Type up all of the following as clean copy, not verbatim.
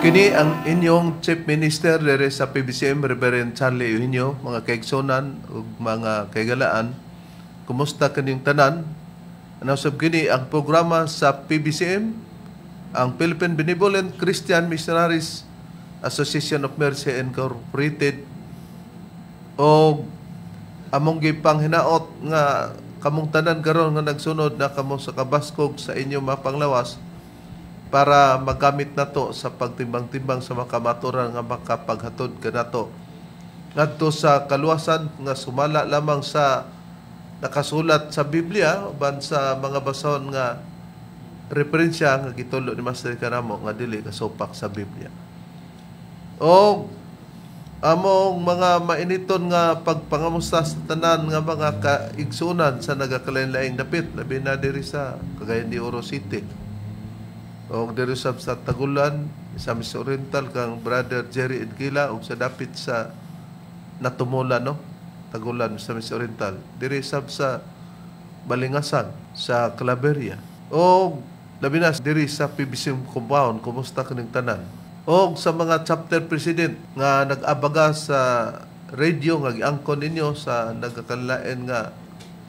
Kini ang inyong Chief Minister diri sa PBCM, Reverend Charlie Eugenio, mga kaigsunan ug mga kaigalaan. Kumusta kining tanan? Ano sab kini ang programa sa PBCM, ang Philippine Benevolent Christian Missionaries Association of Mercy Incorporated, o among gipanghinaot nga kamong tanan karon nga nagsunod na kamo sa kabaskog sa inyong mapanglawas para magamit nato sa pagtimbang-timbang sa makamaturan nga makapaghatod kanato ngadto sa kaluwasan nga sumala lamang sa nakasulat sa Biblia uban sa mga basahon nga referensya nga gitulo ni Master kanamo nga dili kasupak sa Biblia. O among mga mainiton nga pagpangamusta sa tanan nga mga kaigsunan sa nagakalain-laing dapit, labi na diri sa Cagayan de Oro City. O diri sa Tagulan, sa Misamis Oriental, kang Brother Jerry Edgila, ug sa dapit sa Natumula, no? Tagulan, Misamis Oriental. Diri sab sa Balingasan, sa Claveria. O labi na diri sa PBC compound, kumusta kining tanan? O sa mga chapter president nga nag-abaga sa radio nga giangkon ninyo sa nagakalain nga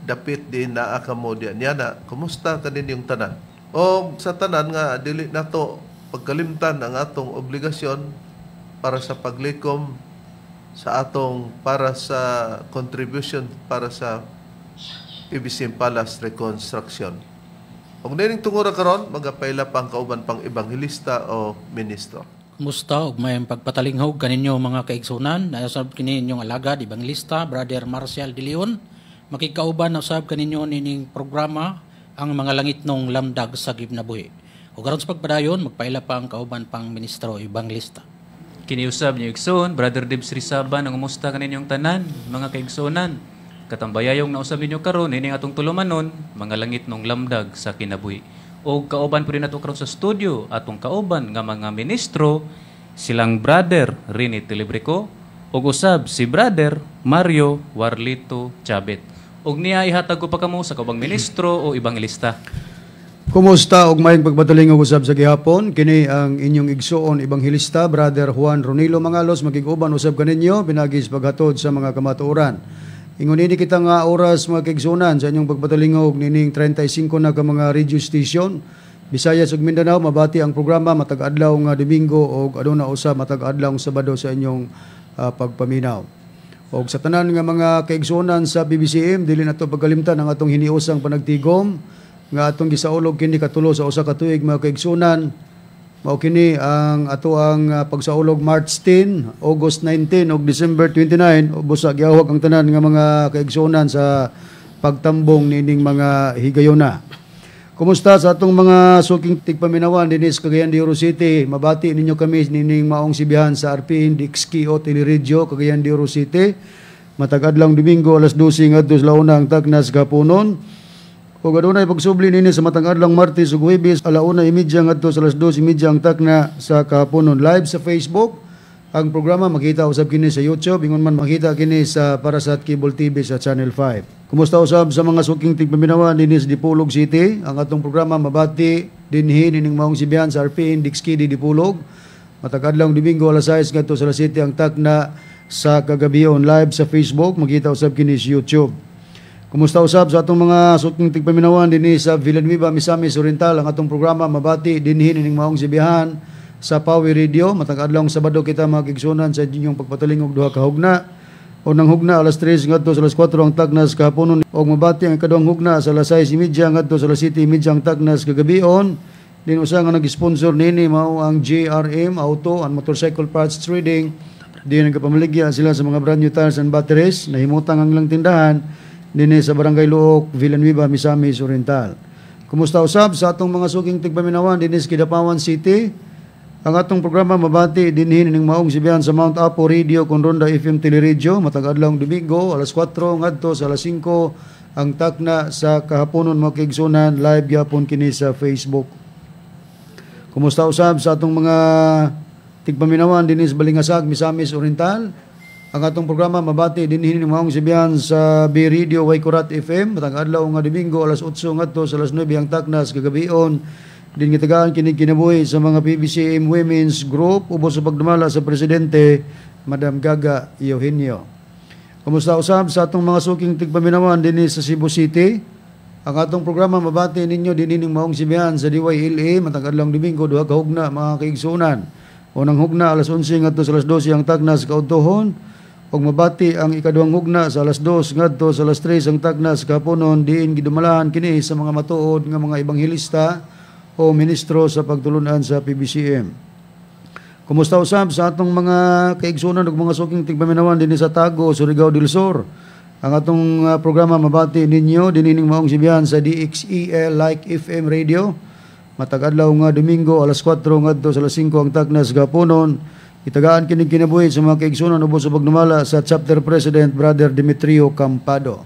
dapit din naa kamo diya niya na, kumusta kaninyong tanan? O sa tanan nga dili nato pagkalimtan ang atong obligasyon para sa paglikom sa atong para sa contribution para sa PBC Palace reconstruction. Og nining tungura karon, magapaila pang kauban pang ebanghelista o ministro. Kumusta ug may pagpatalinghog kaninyo, mga kaigsunan? Nausab kini inyong alagad, Ebangelista Brother Marcial De Leon. Makikauban na usab kaninyo nining programa, ang mga langitnong lamdag sa kinabuhi. Ug aron sa pagpadayon, magpaila pa ang kauban pang ministro, Ebangelista. Kiniusab niyo igsoon, Brother Dibs Rizaba, nang umusta kaninyong tanan, mga kaigsunan. Katambayayong nausab ninyo karon ining atong tulumanon, mga langitnong lamdag sa kinabuhi. O kauban po rin nato karon sa studio, atong kauban nga mga ministro, silang Brother Rini Tilibrico, ug usab si Brother Mario Warlito Chabet. Og niya ihatag ko pa kamo sa kaubang ministro o ebanghelista. Kumusta og maayong pagpatalingog usab sa gihapon? Kini ang inyong igsuon, Ebanghelista Brother Juan Ronilo Mangalos, makig-uban usab kaninyo pinaagi sa paghatod sa mga kamatuoran. Ingon ini kita nga oras, mga kaigsuonan, sa inyong pagpatalingog nining 35 na ka mga radio station. Visayas ug Mindanao mabati ang programa matag adlaw nga Domingo ug aduna usab matag adlaw Sabado sa inyong pagpaminaw. Og sa tanan nga mga kaigsuonan sa PBCM, dili nato pagkalimtan ang atong hiniusang panagtigom nga atong gisaulog kini katulo sa usa ka tuig, mga kaigsuonan. Mao kini ang ato ang pagsaulog March 10, August 19 ug December 29. Busa gihawak ang tanan nga mga kaigsuonan sa pagtambong niining mga higayona. Kumusta sa atong mga suking tigpaminawan dinhi sa Cagayan de Oro City? Mabati ninyo kami nining maong sibihan sa RPN DXKO Teleradyo Cagayan de Oro City. Matag adlaw Domingo, alas 12 ngadto sa 1 ang takna sa kahaponon. Ug adunay pagsubli nini sa matag adlaw Martes ug Huwebes, 1:30 ngadto sa alas 2:30 ang takna sa kahaponon, live sa Facebook. Ang programa makita usab kini sa YouTube, ingon man makita kini sa para sa Cable TV sa Channel 5. Kumusta usab sa mga suking tigpaminawan dinhi sa Dipolog City? Ang atong programa mabati dinhi nining maong sibihan sa RPN Dixkidi Dipolog. Matag adlaw Domingo, alas 6 ngadto sa alas 7 ang takna sa kagabion, live sa Facebook, makita usab kini sa YouTube. Kumusta usab sa atong mga suking tigpaminawan dinhi sa Villanueva, Misamis Oriental? Ang atong programa mabati dinhi nining maong sibihan sa Pawi Radio. Matag adlaw Sabado kita, mga kaigsuonan, sa inyong pagpatalingog, duha ka hugna. Unang hugna, alas 3 ngadto sa alas 4 ang tagna sa kahaponon, ug mabati ang ikaduhang hugna sa alas 6:30 ngadto sa alas 7:30 ang tagna sa kagabion. Din usa nga nag-sponsor nini mao ang JRM Auto and Motorcycle Parts Trading. Din nagpamaligya sila sa mga brand new tires and batteries. Nahimutang ang ilang tindahan dinhi sa Barangay Luok, Villanueva, Misamis Oriental. Kumusta usab sa atong mga suking tigpaminawan dinhi sa Kidapawan City? Ang atong programa mabati dinhi ning maong sibihan sa Mount Apo Radio kon Ronda FM Teleradyo matag adlaw Domingo, alas 4 ngadto sa alas 5 ang takna sa kahaponon, mga kaigsunan, live gyapon kini sa Facebook. Kumusta usab sa atong mga tigpaminawan dinhi sa Balingasag, Misamis Oriental? Ang atong programa mabati dinhi ning maong sibihan sa B Radio Waikurat FM matag adlaw nga Domingo, alas 8 ngadto sa alas 9 ang takna sa kagabion. Din gitagaan kini kinabuhi sa mga PBCM Women's Group ubos sa pagdumala sa presidente Madam Gaga Eugenio. Kumusta usab sa atong mga suking tigpaminawan dinhi sa Cebu City? Ang atong programa mabati ninyo dinhi ning maong sibihan sa DYLA matag adlawng Domingo 2 ka hugna, mga kaigsuonan. Unang hugna alas 11 ngadto sa alas 12 ang tagna sa kaudtohon, ug mabati ang ikaduhang hugna sa alas 2 ngadto sa alas 3 ang tagna sa kahaponon, diin gidumalahan kini sa mga matuod nga mga ebanghelista o ministro sa pagtulunan sa PBCM. Kumusta usab sa atong mga kaigsuonan ug mga suking tigpaminawan dinhi sa Tago, Surigao del Sur? Ang atong programa mabati ninyo dinhi ning maong sibihan sa DXEL Like FM Radio. Matag adlaw nga Domingo alas 4 ngadto sa alas 5 ang tagna sa kahaponon. Itagaan kini kinabuhi sa mga kaigsuonan ubos sa pagdumala sa chapter president Brother Demetrio Campado.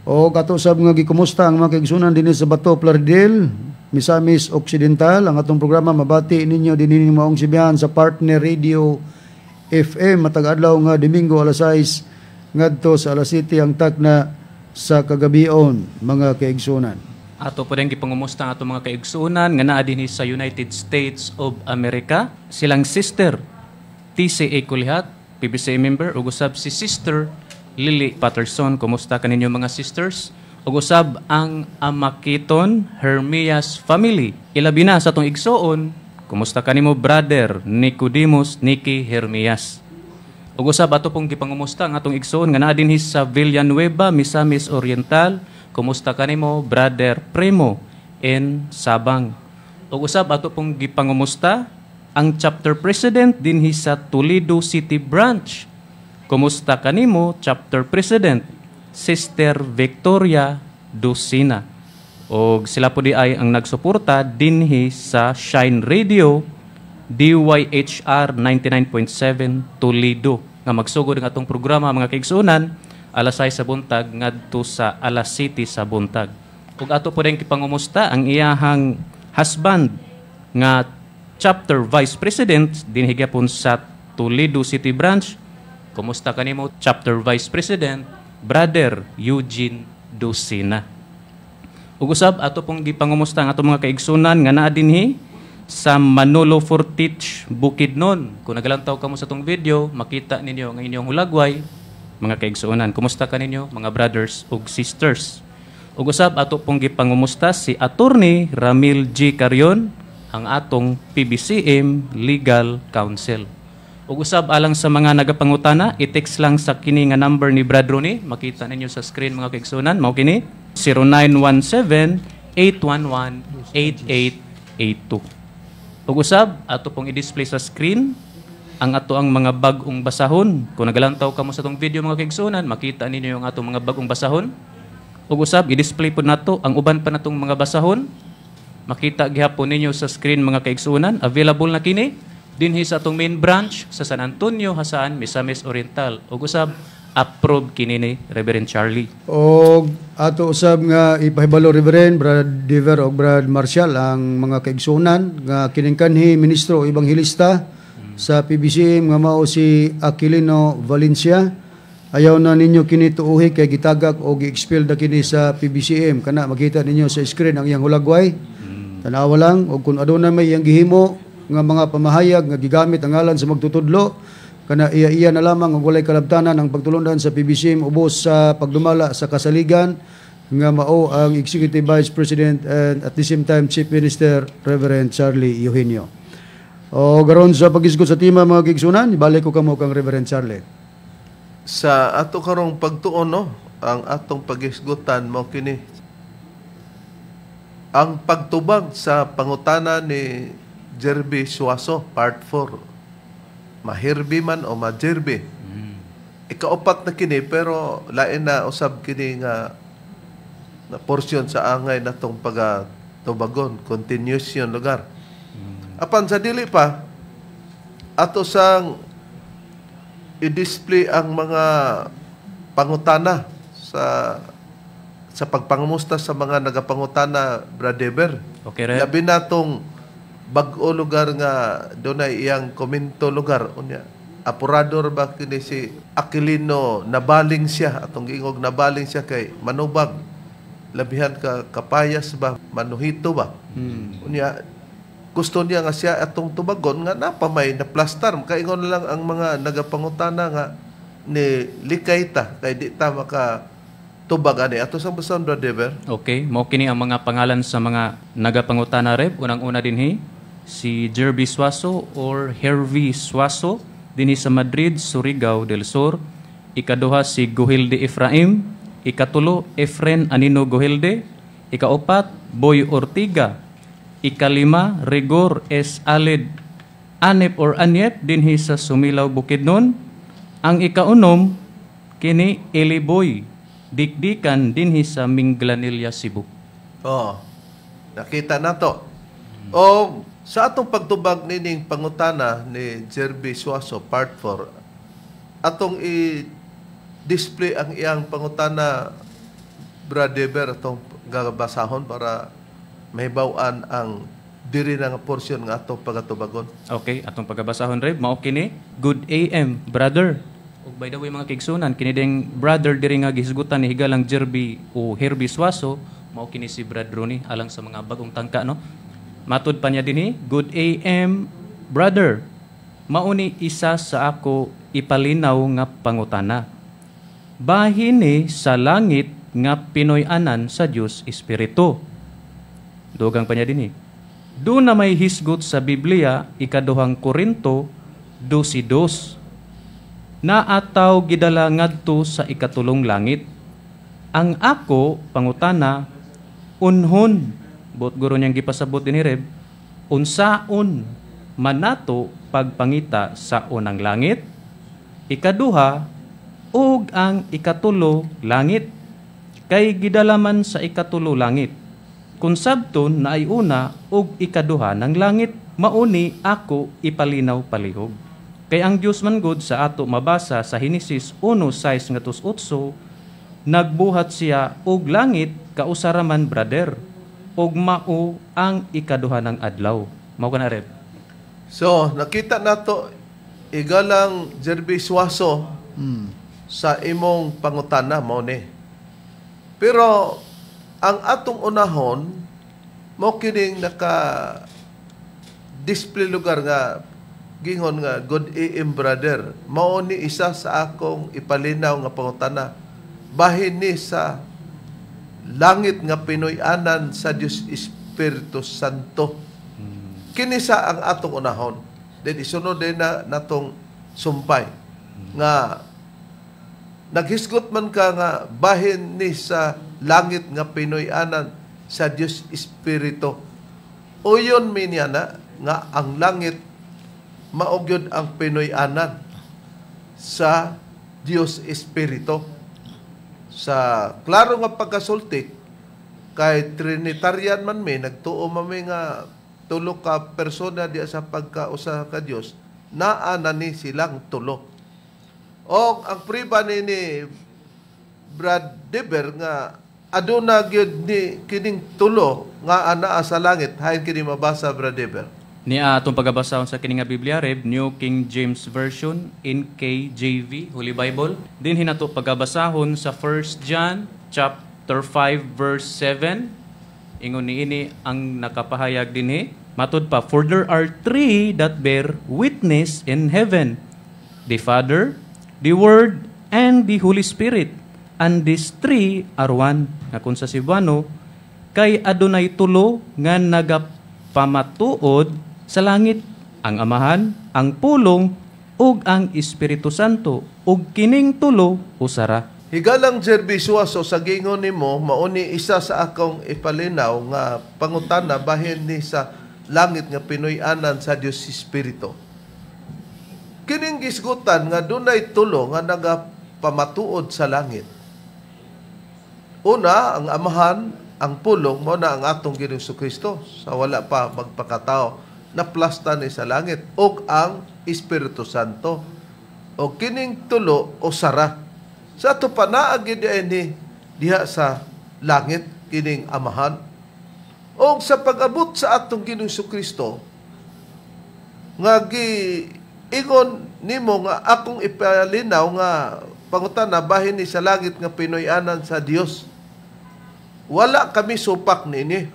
O kato sab nga gikumusta ang mga kaigsuonan dinhi sa Bato, Plaridel, Misamis Occidental. Ang atong programa mabati ninyo dinhi ning maong sibihan sa Partner Radio FM matag adlaw nga Domingo alas 6 ngadto sa alas 7 ang takna sa kagabion, mga kaigsuonan. Ato po rin gipangumusta ang atong mga kaigsuonan nga naa dinhi sa United States of America. Silang sister TCA Kulihat, PBCM member, ug usab si Sister Lily Patterson. Kumusta kaninyo, mga sisters? Ug usab ang Amakiton Hermias family. Ilabi na sa atong igsuon, kumusta kanimo, Brother Nicodemus Nicky Hermias? Ug usab ato pong gipangumusta ang atong igsuon nga naa dinhi sa Villanueva, Misamis Oriental. Kumusta kanimo, Brother Primo in Sabang? Ug usab ato pong gipangumusta ang chapter president dinhi sa Toledo City Branch. Kumusta kanimo, chapter president Sister Victoria Docina? Og sila po di ay ang nagsuporta dinhi sa Shine Radio DYHR 99.7 Toledo nga magsugod ang atong programa, mga kaigsuonan, alas 6 sa buntag ngadto sa alas 7 sa buntag. Ug ato po din gipangumusta ang iyahang husband nga chapter vice president dinhi gyapon sa Toledo City Branch. Kumusta kanimo, chapter vice president Brother Eugene Docina? Ug usab ato pong gipangumusta ang atong mga kaigsunan nga naa dinhi sa Manolo Fortich, Bukidnon. Kung nagalantaw kamo sa atong video, makita ninyo ang inyong hulagway, mga kaigsuonan. Kumusta kaninyo, mga brothers ug sisters? Ug usab ato pong gipangumusta si Attorney Ramil G. Carion, ang atong PBCM Legal Counsel. Ug usab alang sa mga nagapangutana, i-text lang sa kini nga number ni Brad Ronnie. Makita ninyo sa screen, mga kaigsuonan, mao kini 0917 811 8882. Ug usab ato pong i-display sa screen ang ato ang mga bag-ong basahon. Kung nagalantaw kamo sa atong video, mga kaigsuonan, makita ninyo yung atong mga bag-ong basahon. Ug usab i-display po nato ang uban pa natong mga basahon. Makita gihapon ninyo sa screen, mga kaigsuonan, available na kini dinhi sa atong main branch sa San Antonio, Jasaan, Misamis Oriental. Ug usab approve kini ni Reverend Charlie. Og ato usab nga ipahibalo, Reverend Brad Dever og Brad Marshall, ang mga kaigsuonan nga kining kanhi ministro o ebanghelista sa PBCM nga mao si Aquilino Valencia. Ayaw na ninyo kini tuuhi kay gitagak o gi-expel na kini sa PBCM. Kana makita ninyo sa screen ang iyang hulagway. Tanawa lang, og kung aduna may iyang gihimo nga mga pamahayag nga gigamit ang ngalan sa magtutudlo, kana iya-iya na lamang og walay kalabtanan ang pagtulundan sa PBCM ubos sa pagdumala sa kasaligan nga mao ang Executive Vice President and at the same time Chief Minister Reverend Charlie Eugenio. O garon sa paghisgot sa tema, mga kaigsuonan, ibalik ko kamo kang Reverend Charlie. Sa ato karong pagtuon, no, ang atong paghisgutan mo kini ang pagtubag sa pangutana ni Jerby Suazo, part 4. Mahirbi man o majerby. Ikaupat na kini, pero lain na usab kini nga na portion sa angay natong pagatubagon, continuation lugar. Apan sa dili pa, ato sang i-display ang mga pangutana sa pagpangamusta sa mga nagapangutana, Brother. Okay, Rev. Labi na tong bag-o lugar nga dunay iyang komento lugar, unya apurador ba kini si Aquilino, nabaling siya, atong giingog nabaling siya kay manubag, labihan ka kapayas ba, manuhito ba. Unya gusto niya nga siya atong tubagon nga napamay na plastar. Kaingon lang ang mga nagapangutana nga ni likay ta kay di ta maka tubag ani. Ato sang basahon, Brother Dever. Okay, mao kini ang mga pangalan sa mga nagapangutana, Reb. Unang-una dinhi si Jerby Suazo or Hervey Suazo dinhi sa Madrid, Surigao del Sur. Ikaduha si Guhilde Efraim, ikatulo Efren Anino Guhilde, ikaupat Boy Ortiga, ikalima Rigor S. Alid Anep or Anyep dinhi sa Sumilaw, Bukidnon. Ang ikaunom kini Eli Boy Dikdikan dinhi sa Minglanilla, Cebu. Oh. Nakita na to. O sa atong pagtubag nining pangutana ni Jerby Suazo part 4, atong i-display ang iyang pangutana, Brother Dever, atong gabasahon para mahibaw-an ang diri na nga porsyon nga atong pagatubagon. Okay, atong pagabasahon, Reb, mao kini: "Good AM, brother." Ug by the way, mga kaigsunan, kini ding brother diri nga gihisgutan ni higalang Jerby o Herbie Suazo, mao kini si Brad Rooney alang sa mga bagong tangka, no. Matud pa niya dinhi, "Good AM, brother. Mao ni isa sa ako ipalinaw nga pangutana. Bahin ni sa langit nga Pinoy-anan sa Dios Espiritu." Dugang pa niya dinhi. "Duna may hisgot sa Biblia, Ikaduhang Korinto 12:2. Naataw gidala ngadto sa ikatulong langit. Ang ako pangutana, unhon," bot guro niyang gipasabot dinhi, Reb, "unsaon man nato pagpangita sa unang langit, ikaduha ug ang ikatulo langit? Kay gidala man sa ikatulo langit. Kung sabton na ay una ug ikaduha ng langit, mauni ako ipalinaw palihog. Kay ang Dios man gud sa ato mabasa sa Henesis 1:6 ngadto 8, nagbuhat siya og langit kausara man, brother, ug mao ang ikaduha ng adlaw." Mao kana, Reb. So, nakita nato, igalang Jerby Suazo, sa imong pangutana mo ni. Pero ang atong unahon mo kining naka display lugar nga gingon nga "Good AM, brother. Mao ni isa sa akong ipalinaw nga pangutana. Bahin ni sa langit nga Pinoy-anan sa Dios Espiritu Santo." Kini sa ang atong unahon. Then isunod din na natong sumpay nga naghisgot man ka nga bahin ni sa langit nga Pinoy-anan sa Dios Espiritu. Uyon mi niya na nga ang langit mao gyud ang Pinoy-anan sa Dios Espiritu. Sa klaro nga pagkasulti, kay Trinitarian man mi, nagtuo man mi nga tulo ka persona diya sa pagkausa ka Dios, naa na ni silang tulo. O ang priba ni Brad Deber nga aduna gyud ni kining tulo nga anaa sa langit, hain kini mabasa, Brad Deber. Ni atong pagabasahon sa kini nga Biblia, Reb, New King James Version, NKJV, Holy Bible. Dinhi nato pagabasahon sa 1 John chapter 5 verse 7. Ingon niini ang nakapahayag dinhi. Matud pa, "For there are three that bear witness in heaven, the Father, the Word, and the Holy Spirit. And these three are one." Nga kung sa Cebuano, kay adunay tulo nga nagapamatuod sa langit, ang Amahan, ang Pulong, ug ang Espiritu Santo, ug kining tulo usara. Higalang Jerby Suazo, sa gingon nimo, mauni isa sa akong ipalinaw nga pangutana, bahin ni sa langit nga Pinoy-anan sa Dios Espiritu. Kining gisgutan nga dunay tulo nga nagapamatuod sa langit. Una, ang Amahan, ang Pulong, mao na ang atong Ginoong Kristo sa wala pa magpakatao, naplasta ni sa langit, ug ang Espiritu Santo. O kining tulo usara. Sa ato pa naa gyud ni diha sa langit kining Amahan. O sa pag-abot sa atong Ginoong Kristo nga gi ingon nimo nga akong ipalinaw nga pangutana, bahin ni sa langit nga Pinoy-anan sa Dios. Wala kami supak nini.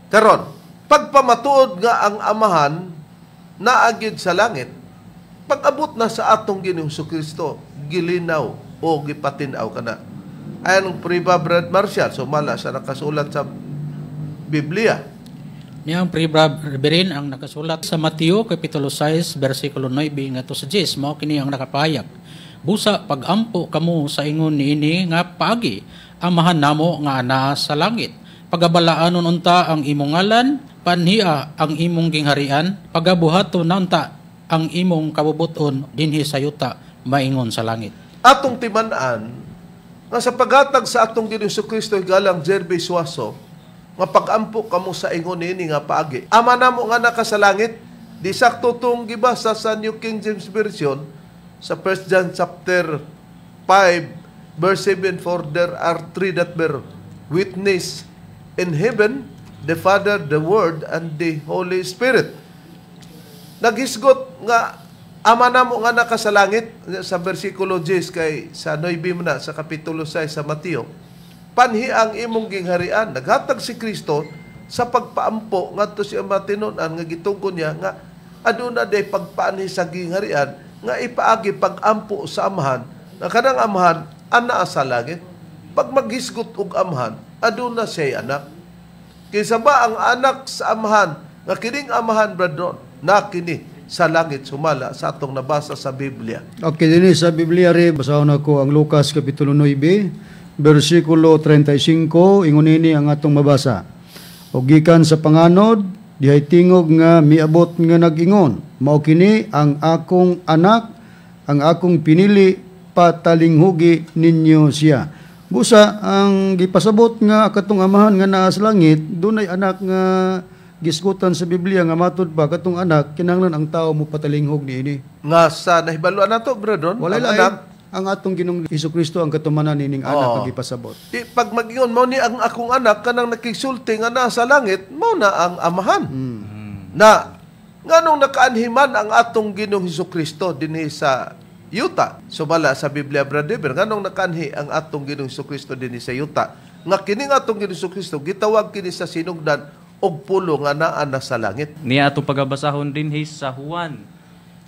Karon, pagpamatuod nga ang Amahan naagid sa langit, pag-abot na sa atong Ginoong Kristo, gilinaw o gipatin-aw kana. Ayan ang priba, Brad Marcial, sumala sa nakasulat sa Biblia. Niyang pribra Reverend ang nakasulat sa Mateo kapitulo 6 bersikulo 9 ngadto sa 10, mao kini ang nakapahayag. Busa pagampo kamo sa ingon niini nga paagi, Amahan namo nga anaa sa langit. Pagabalaanon unta ang imong ngalan, panhia ang imong gingharian, pagabuhaton na unta ang imong kabubuton dinhi sa yuta maingon sa langit. Atong timan-an nga sa paghatag sa atong Ginoong Kristo, galang Jerby Suazo, nga pagampo kamo sa ingon niini nga paagi. Ama namo nga naka sa langit, di sakto tong gibasa sa New King James Version sa 1 John chapter 5 verse 7, "For there are three that bear witness in heaven, the Father, the Word, and the Holy Spirit." Naghisgot nga Ama namo nga naka sa langit sa bersikulo 10 kay sa 9 man na sa kapitulo 6 sa Mateo. Panhi ang imong gingharian. Naghatag si Kristo sa pagpaampo ngadto si Ama tinunan nga gitugon niya nga aduna day pagpaanhi sa gingharian nga ipaagi pagampo sa Amahan na kanang Amahan anaa sa langit. Pag maghisgot og Amahan, aduna siya'y anak. Kinsa ba ang anak sa Amahan nga kining Amahan, Brad, na kini sa langit sumala sa atong nabasa sa Biblia? Okay, dinhi sa Biblia re, basahon ako ang Lucas Kapitulo 9, versikulo 35, ingon ini ang atong mabasa. O gikan sa panganod, dihay tingog nga miabot nga nag-ingon, "Mao kini ang akong anak, ang akong pinili, patalinghugi ninyo siya." Busa ang gipasabot nga katong Amahan nga naa sa langit, dunay anak nga gisgutan sa Biblia nga matud pa katong anak kinahanglan ang tao mo patalinghog niini. Nga sa nahibaluan nato, Brad, Walay ang lain. Anak, Ang atong Ginoong Kristo ang katumanan nining anak Oo. Nga gipasabot. Di, pag mag-ingon mo ni ang akong anak kanang nakigsulti nga nasa langit, mao na ang Amahan. Na nganong nakaanhiman ang atong Ginoong Kristo dinhi sa yuta? Sumala sa Biblia, Brother, nganong nakaanhi ang atong Ginoong Kristo dinhi sa yuta? Nga kining atong Ginoong Kristo gitawag kini sa sinugdan og pulo nga naa na sa langit. Niya atong pagabasahon dinhi sa Juan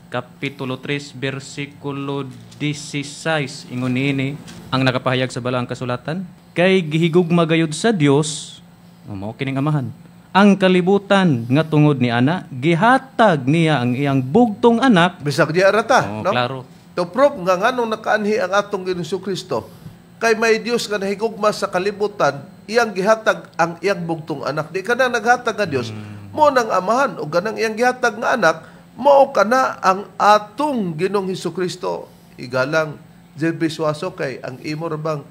Kapitulo 3 bersikulo 16, ingon niini ang nakapahayag sa balaang kasulatan, kay gihigugma gayud sa Dios, o mao kining Amahan, ang kalibutan nga tungod ni ana gihatag niya ang iyang bugtong anak. Bisag di arata, Oh, no? Klaro. To prove nga nganong nakaanhi ang atong Ginoong Kristo, kay may Dios nga nahigugma sa kalibutan, iyang gihatag ang iyang bugtong anak. Di kana naghatag nga Dios, mo nang Amahan o ganang iyang gihatag nga anak, mao kana ang atong Ginoong Kristo. Igalang Jerby Suazo, kay ang imo ra bang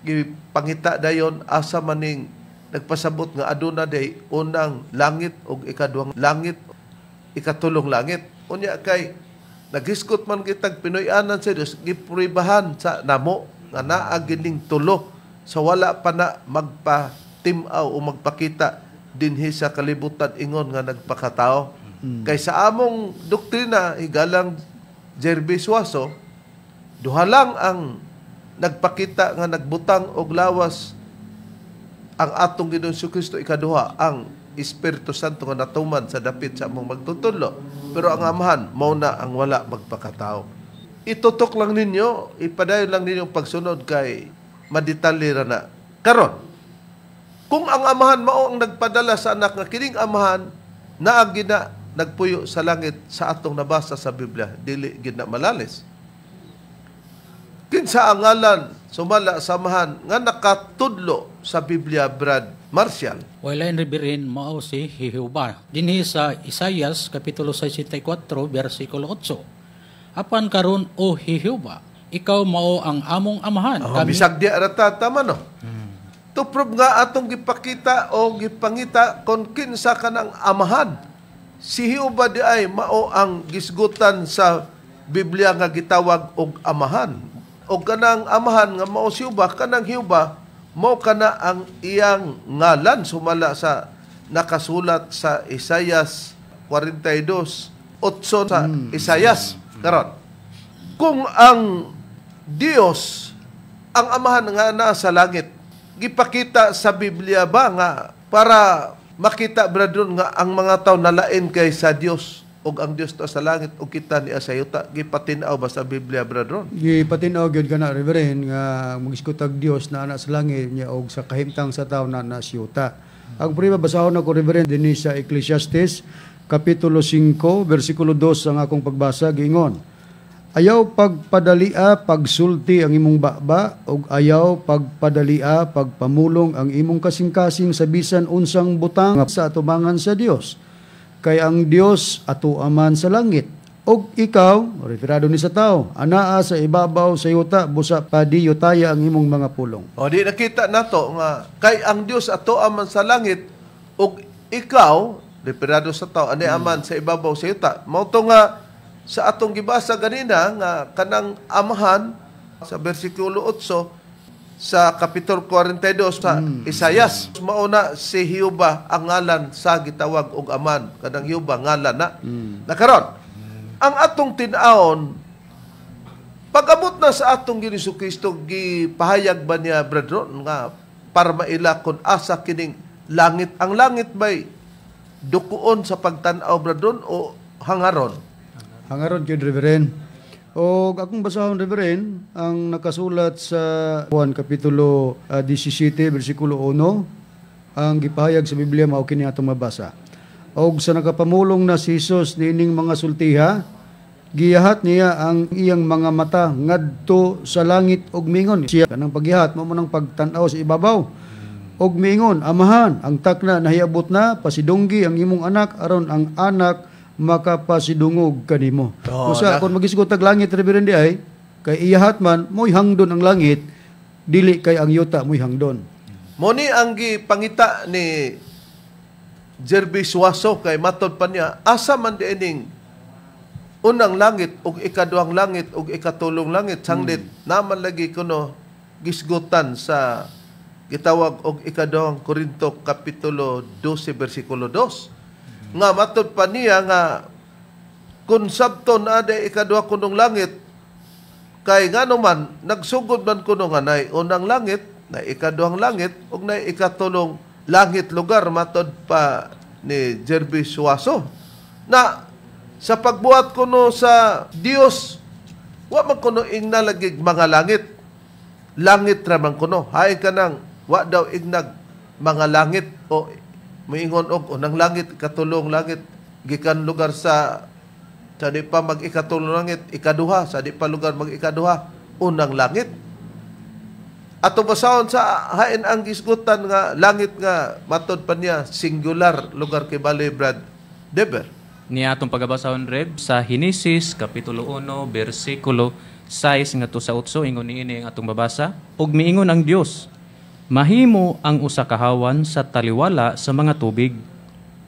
gipangita dayon asa maning nagpasabot nga aduna day unang langit og ikaduhang langit, ikatulong langit. Unya kay naghisgot man kitag Pinoy-anan sa Dios, gipruibahan sa namo nga naa gining tulo sa wala pa na magpatim-aw o magpakita dinhi sa kalibutan ingon nga nagpakatao. Kay sa among doktrina, higalang Jerby Suazo, duha lang ang nagpakita nga nagbutang og lawas, ang atong Ginoong Kristo, ikaduha ang Espiritu Santo nga natuman sa dapit sa among magtutudlo. Pero ang Amahan mao na ang wala magpakatao. Itutok lang ninyo, ipadayon lang ninyo ang pagsunod kay madetalye ra na. Karon, kung ang Amahan mao ang nagpadala sa anak nga kining Amahan naa gina nagpuyo sa langit sa atong nabasa sa Biblia, dili gid na malalis. Kinsa ang ngalan sumala sa Amahan nga nakatudlo sa Biblia, Brad Marcial? Wala Reverend, mao si Jehova. Dinhi sa Isaias kapitulo 64 bersikulo 8. Apan karon, O Jehova, ikaw mao ang among Amahan. Oh, bisag di arata tama, no? To prove nga atong gipakita o gipangita kon kinsa kanang Amahan. Si Jehova di ay mao ang gisgutan sa Biblia nga gitawag og Amahan. O kanang Amahan nga mao si Jehova, kanang Jehova mao kana ang iyang ngalan sumala sa nakasulat sa Isaias 42:8 sa Isaias. Karon, kung ang Dios ang Amahan nga nasa langit, gipakita sa Biblia ba nga para Makita, brother, nga ang mga tao nalain kay sa Dios ug ang Dios ta sa langit ug kita niya sa yuta. Gipatin-aw ba sa Biblia, brother? Gipatin-aw gyud kana, Reverend, nga magisgot ag Dios na ana sa langit niya og sa kahimtang sa tawo na na yuta. Ang prima basahon ako, Reverend, dinhi sa Ecclesiastes kapitulo 5 bersikulo 2 ang akong pagbasa. Giingon, "Ayaw pagpadalia pagsulti ang imong baba ug ayaw pagpadalia pagpamulong ang imong kasing-kasing sa bisan unsang butang sa atubangan sa Dios. Kay ang Dios ato aman sa langit ug ikaw," referado ni sa tao, "anaa sa ibabaw sa yuta, busa padiyutaya ang imong mga pulong." O di nakita nato nga kay ang Dios ato aman sa langit ug ikaw, referado sa tao, ani aman sa ibabaw sa yuta. Mao to nga sa atong gibasa ganina nga kanang amahan sa bersikulo 8 sa kapitulo 42 sa Isayas. Mauna si Jehova ang ngalan sa gitawag og aman. Kanang Jehova ngalan na. Nakaron, ang atong tin-awon pag-abot na sa atong Ginoong Kristo, gipahayag ba niya, brethren, nga para maila kung asa kining langit? Ang langit ba'y dukuon sa pagtan-aw, brethren, o hangaron? Hangaron gyud, Reverend. O akong basahon, Reverend, ang nakasulat sa Juan kapitulo 17 bersikulo 1, ang gipahayag sa Biblia mao kini atong mabasa. "Og sa nakapamulong na si Jesus niining mga sultiha, giyahat niya ang iyang mga mata ngadto sa langit ug mingon." Siya kanang paggihat mo nang pagtan-aw sa ibabaw. "Og miingon, Amahan, ang takna nahiabot na, pasidunggi ang imong anak aron ang anak makapasidungog kanimo." Oh, Usa kung magisgot tag langit, Reverend, di ay kay iyahat man mo'y hangdon ang langit, dili kay ang yuta mo'y hangdon. Mo ni ang gipangita ni Jerby Suazo kay matod pa niya asa man diining unang langit ug ikaduhang langit ug ikatulong langit, sanglit naman lagi kuno gisgutan sa gitawag og Ikaduhang Korinto kapitulo 12 bersikulo 2, nga matod pa niya nga kung sabton na ada ikaduha kunong langit, kay ngano man nagsugod man kuno nga nay unang langit, na ikaduhang langit ug na ikatulong langit lugar, matod pa ni Jerby Suazo na sa pagbuhat kuno sa Dios, wa man kuno ingna lagig mga langit, langit ra man kuno. Hay kanang wa daw ignag mga langit o moingon og unang langit, ikatulong langit, gikan lugar sa di pa mag ikatulong langit, ikaduha, sa di pa lugar mag ikaduha, unang langit. Ato basahon sa hain ang gisgutan nga langit nga matod pa niya singular lugar kay Bali, Brad Deber. Niya atong pagabasahon, Reb, sa Henesis kapitulo 1 bersikulo 6 ngadto sa 8. Ingon niini ang atong babasa. "Ug miingon ang Dios, mahimo ang usa ka hawan sa taliwala sa mga tubig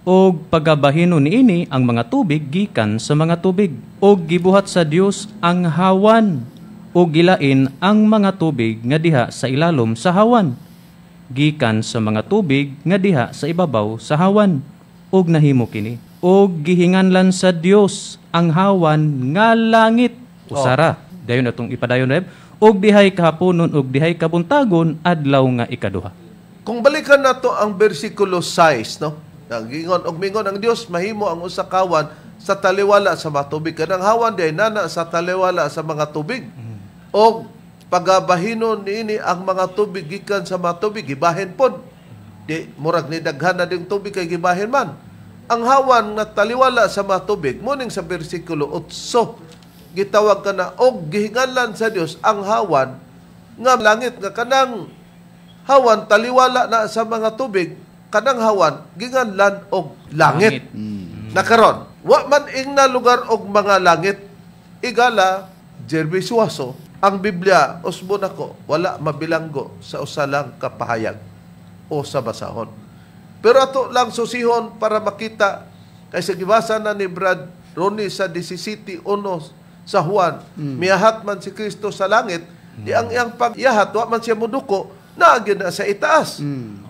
ug pagabahino niini ang mga tubig gikan sa mga tubig. Ug gibuhat sa Dios ang hawan ug gilain ang mga tubig nga diha sa ilalom sa hawan gikan sa mga tubig nga diha sa ibabaw sa hawan. Ug nahimo kini. Ug gihinganlan sa Dios ang hawan nga langit." Usara. Dayon atong ipadayon, Reb. "Ug dihay kahaponon ug dihay kabuntagon, adlaw nga ikaduha." Kung balikan nato ang bersikulo 6, no? Nagingon og mingon ang Dios, mahimo ang usa ka hawan sa taliwala sa mga tubig. Kanang hawan diay nana sa taliwala sa mga tubig. Og pagabahinon niini ang mga tubig gikan sa mga tubig, gibahin pod. Di murag ni daghan na ding tubig kay gibahin man. Ang hawan nga taliwala sa mga tubig, muning sa bersikulo 8 gitawag ka na og gihinganlan sa Dios ang hawan nga langit, nga kanang hawan taliwala na sa mga tubig, kanang hawan ginganlan og langit. Nakaron, wa man ingna lugar og mga langit. Igala Jerby Suazo, ang Biblia usbo nako wala mabilanggo sa usa lang ka pahayag o sa basahon. Pero ato lang susihon para makita kay sa gibasa na ni Brad Ronnie sa 17:1 sa Juan, miyahat man si Kristo sa langit, di ang iyang pagyahat wa man siya muduko, naa gyud na sa itaas.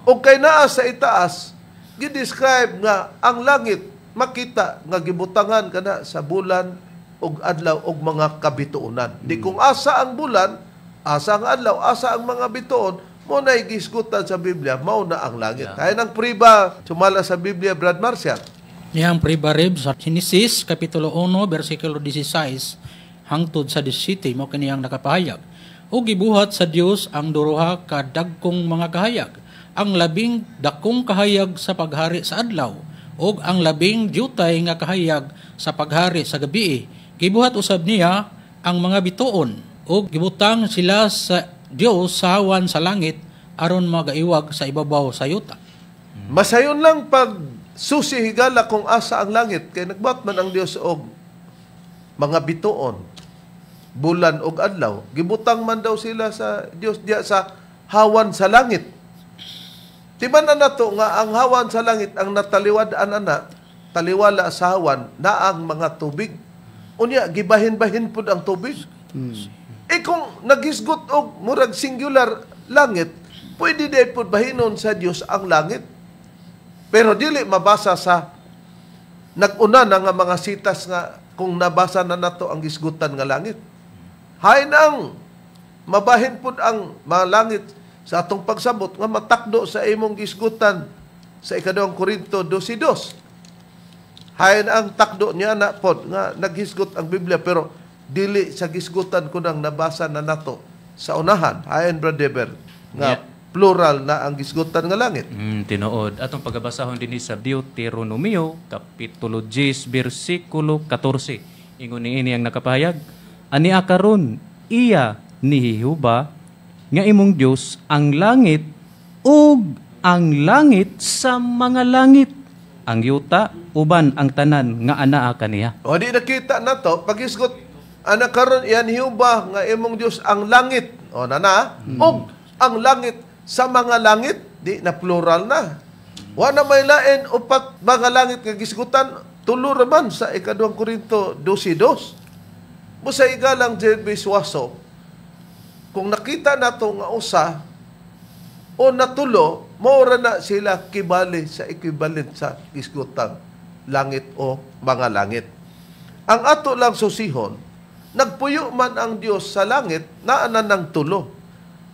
O kay naa sa itaas, gi-describe nga ang langit makita nga gibutangan kana sa bulan og adlaw og mga kabituonan. Di kung asa ang bulan, asa ang adlaw, asa ang mga bituon, Mao na gisgutan sa Biblia, mao na ang langit. Yeah. Ay nang priba sumala sa Biblia, Brad Marcial. Niyang priba rib sa Genesis kapitulo 1 bersikulo 16 hangtod sa 17 mo kini ang nakapahayag. Ug gibuhat sa Dios ang duha ka dagkong mga kahayag, ang labing dakong kahayag sa paghari sa adlaw ug ang labing dyutay nga kahayag sa paghari sa gabi. Gibuhat usab niya ang mga bituon ug gibutang sila sa Dios sa hawan sa langit aron magaiwag sa ibabaw sa yuta. Masayon lang pag susi higala kung asa ang langit kay nagbuhat man ang Dios og mga bituon, bulan og adlaw. Gibutang man daw sila sa Dios diya sa hawan sa langit. Timan na nato nga ang hawan sa langit ang nataliwad-an ana, taliwala sa hawan na ang mga tubig. Unya gibahin-bahin pud ang tubig. E kung nagisgot og murag singular langit, pwede din pud bahinon sa Dios ang langit. Pero dili mabasa sa nag-una na nga mga sitas nga kung nabasa na nato ang gisgutan nga langit. Hain ang mabahin pud ang mga langit sa atong pagsabot nga matakdo sa imong gisgutan sa 2 Korinto 12:2. Hain ang takdo niya na pod nga naghisgot ang Biblia pero dili sa gisgutan kunang nabasa na nato sa unahan. Hain, Brother Deber, nga Yeah. plural na ang gisgutan nga langit. Tinuod. Atong pagabasahon dinhi sa Deuteronomio kapitulo 10 bersikulo 14. Ingon niini ang nakapahayag, ani karon iya ni Jehova nga imong Dios ang langit ug ang langit sa mga langit, ang yuta uban ang tanan nga anaa kaniya. O di nakita na to, pagisgot, ana karon iyan Jehova nga imong Dios ang langit. O na og ang langit sa mga langit, di na plural na. Wa na may lain upat mga langit nga gisgutan, tulo ra man sa 2 Korinto 12:2. Busa igalang JB Suazo, kung nakita nato nga usa o natulo, maura na sila kibali sa equivalent sa gisgutan langit o mga langit. Ang ato lang susihon, nagpuyo man ang Dios sa langit, naanan ng tulo.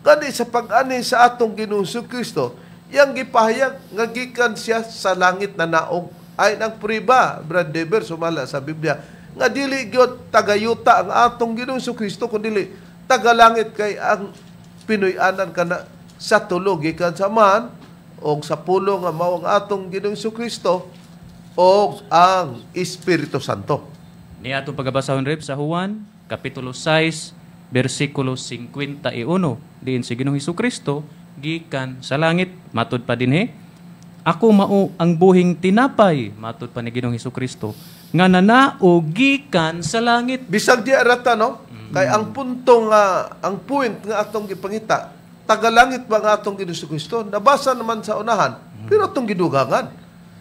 Gani sa pag-ani sa atong Ginoong Kristo, yang gipahayag nga gikan siya sa langit na naog. Ay nang priba, Brad Deber, sumala sa Biblia, nga dili gyud tagayuta ang atong Ginoong Kristo, kundi tagalangit kay ang Pinoy-anan kana sa tulo gikan sa man og sa pulo nga mao ang atong Ginoong Kristo og ang Espiritu Santo. Ni atong pagabasahon rib sa Juan kapitulo 6 bersikulo 51 diin si Ginoong Hesukristo gikan sa langit matud pa dinhi, ako mao ang buhing tinapay, matud pa ni Ginoong Hesukristo nga nanao gikan sa langit. Bisag di arata no, kay ang punto nga ang point nga atong gipangita, tagalangit ba nga atong Ginoong Kristo? Nabasa naman sa unahan, pero atong gidugangan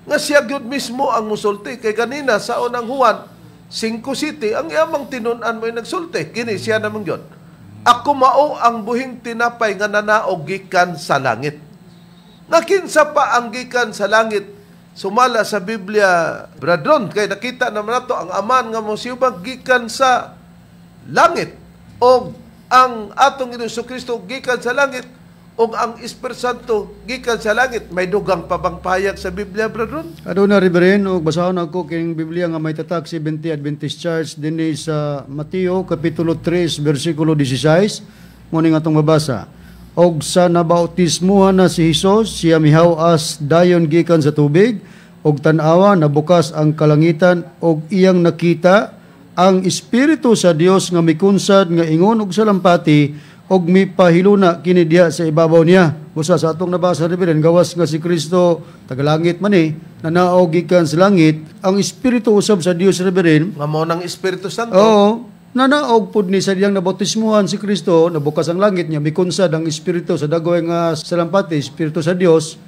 nga siya gyud mismo ang musulti kay ganina sa unang Juan 5:7 ang iyamang tinun-an mo'y nagsulti kini siya namang gyud. Ako mao ang buhing tinapay nga nanaog gikan sa langit. Nakinsa pa ang gikan sa langit sumala sa Biblia, Bradron, kay nakita naman nato ang aman nga mosiyubag gikan sa langit og ang atong Ginoong Kristo gikan sa langit og ang Espiritu Santo gikan sa langit. May dugang pa bang pahayag sa Biblia, Bradron? Aduna, Reverend, og basahon ako kining Biblia nga may tatak 70 Adventist Church dinhi sa Mateo kapitulo 3 bersikulo 16 mo ning atong mabasa. Og sa nabautismuhan na si Hesus, siya mihaw-as dayon gikan sa tubig, og tan-awa nabukas ang kalangitan og iyang nakita ang Espiritu sa Dios nga mikunsad nga ingon og salampati og mipahiluna kini diha sa ibabaw niya. Busa sa atong nabasa, Reverend, gawas nga si Kristo tagalangit man ni, nanaog gikan sa langit, ang Espiritu usab sa Dios, Reverend, nga mao nang Espiritu Santo. Oo, nanaog pud ni sa diyang nabautismuhan si Kristo, nabukas ang langit niya, mikunsad ang Espiritu sa dagoy nga salampati, Espiritu sa Dios,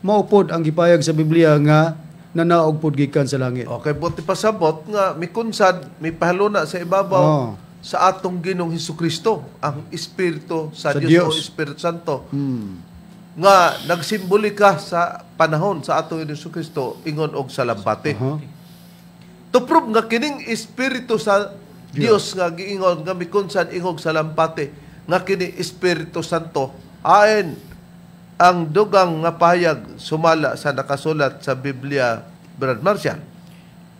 mao pod ang gipayag sa Biblia nga nanaog pod gikan sa langit. Okay, buti pasabot nga mikunsad, mipahaluna sa ibabaw. Oh. Sa atong Ginoong Hesukristo, ang Espiritu sa Sa Dios, Dios o Espiritu Santo. Nga nagsimbolika sa panahon sa atong Ginoong Hesukristo ingon og salampati. To prove nga kining Espiritu sa Dios nga giingon nga mikunsad ingog salampati nga kini Espiritu Santo Ain ang dugang nga pahayag sumala sa nakasulat sa Biblia, Brad Marcial?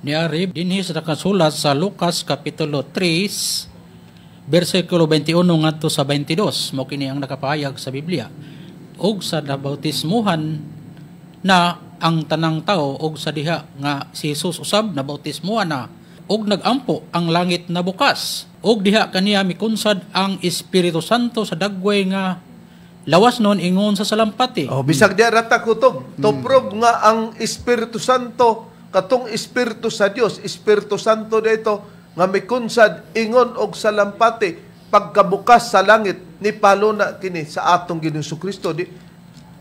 Niari dinhi sa nakasulat sa Lucas kapitulo 3 bersikulo 21 ngadto sa 22, mao kini ang nakapahayag sa Biblia. Og sa nabautismuhan na ang tanang tao, og sa diha nga si Jesus usab nabautismuhan na, og nagampo ang langit na bukas, og diha kaniya mikunsad ang Espiritu Santo sa dagway nga lawas nun ingon sa salampati. Oh, bisag di rata kutob, to prove nga ang Espiritu Santo, katong Espiritu sa Dios, Espiritu Santo dito nga mikunsad ingon og salampati pagkabukas sa langit, ni paluna kini sa atong Ginoong Kristo. Di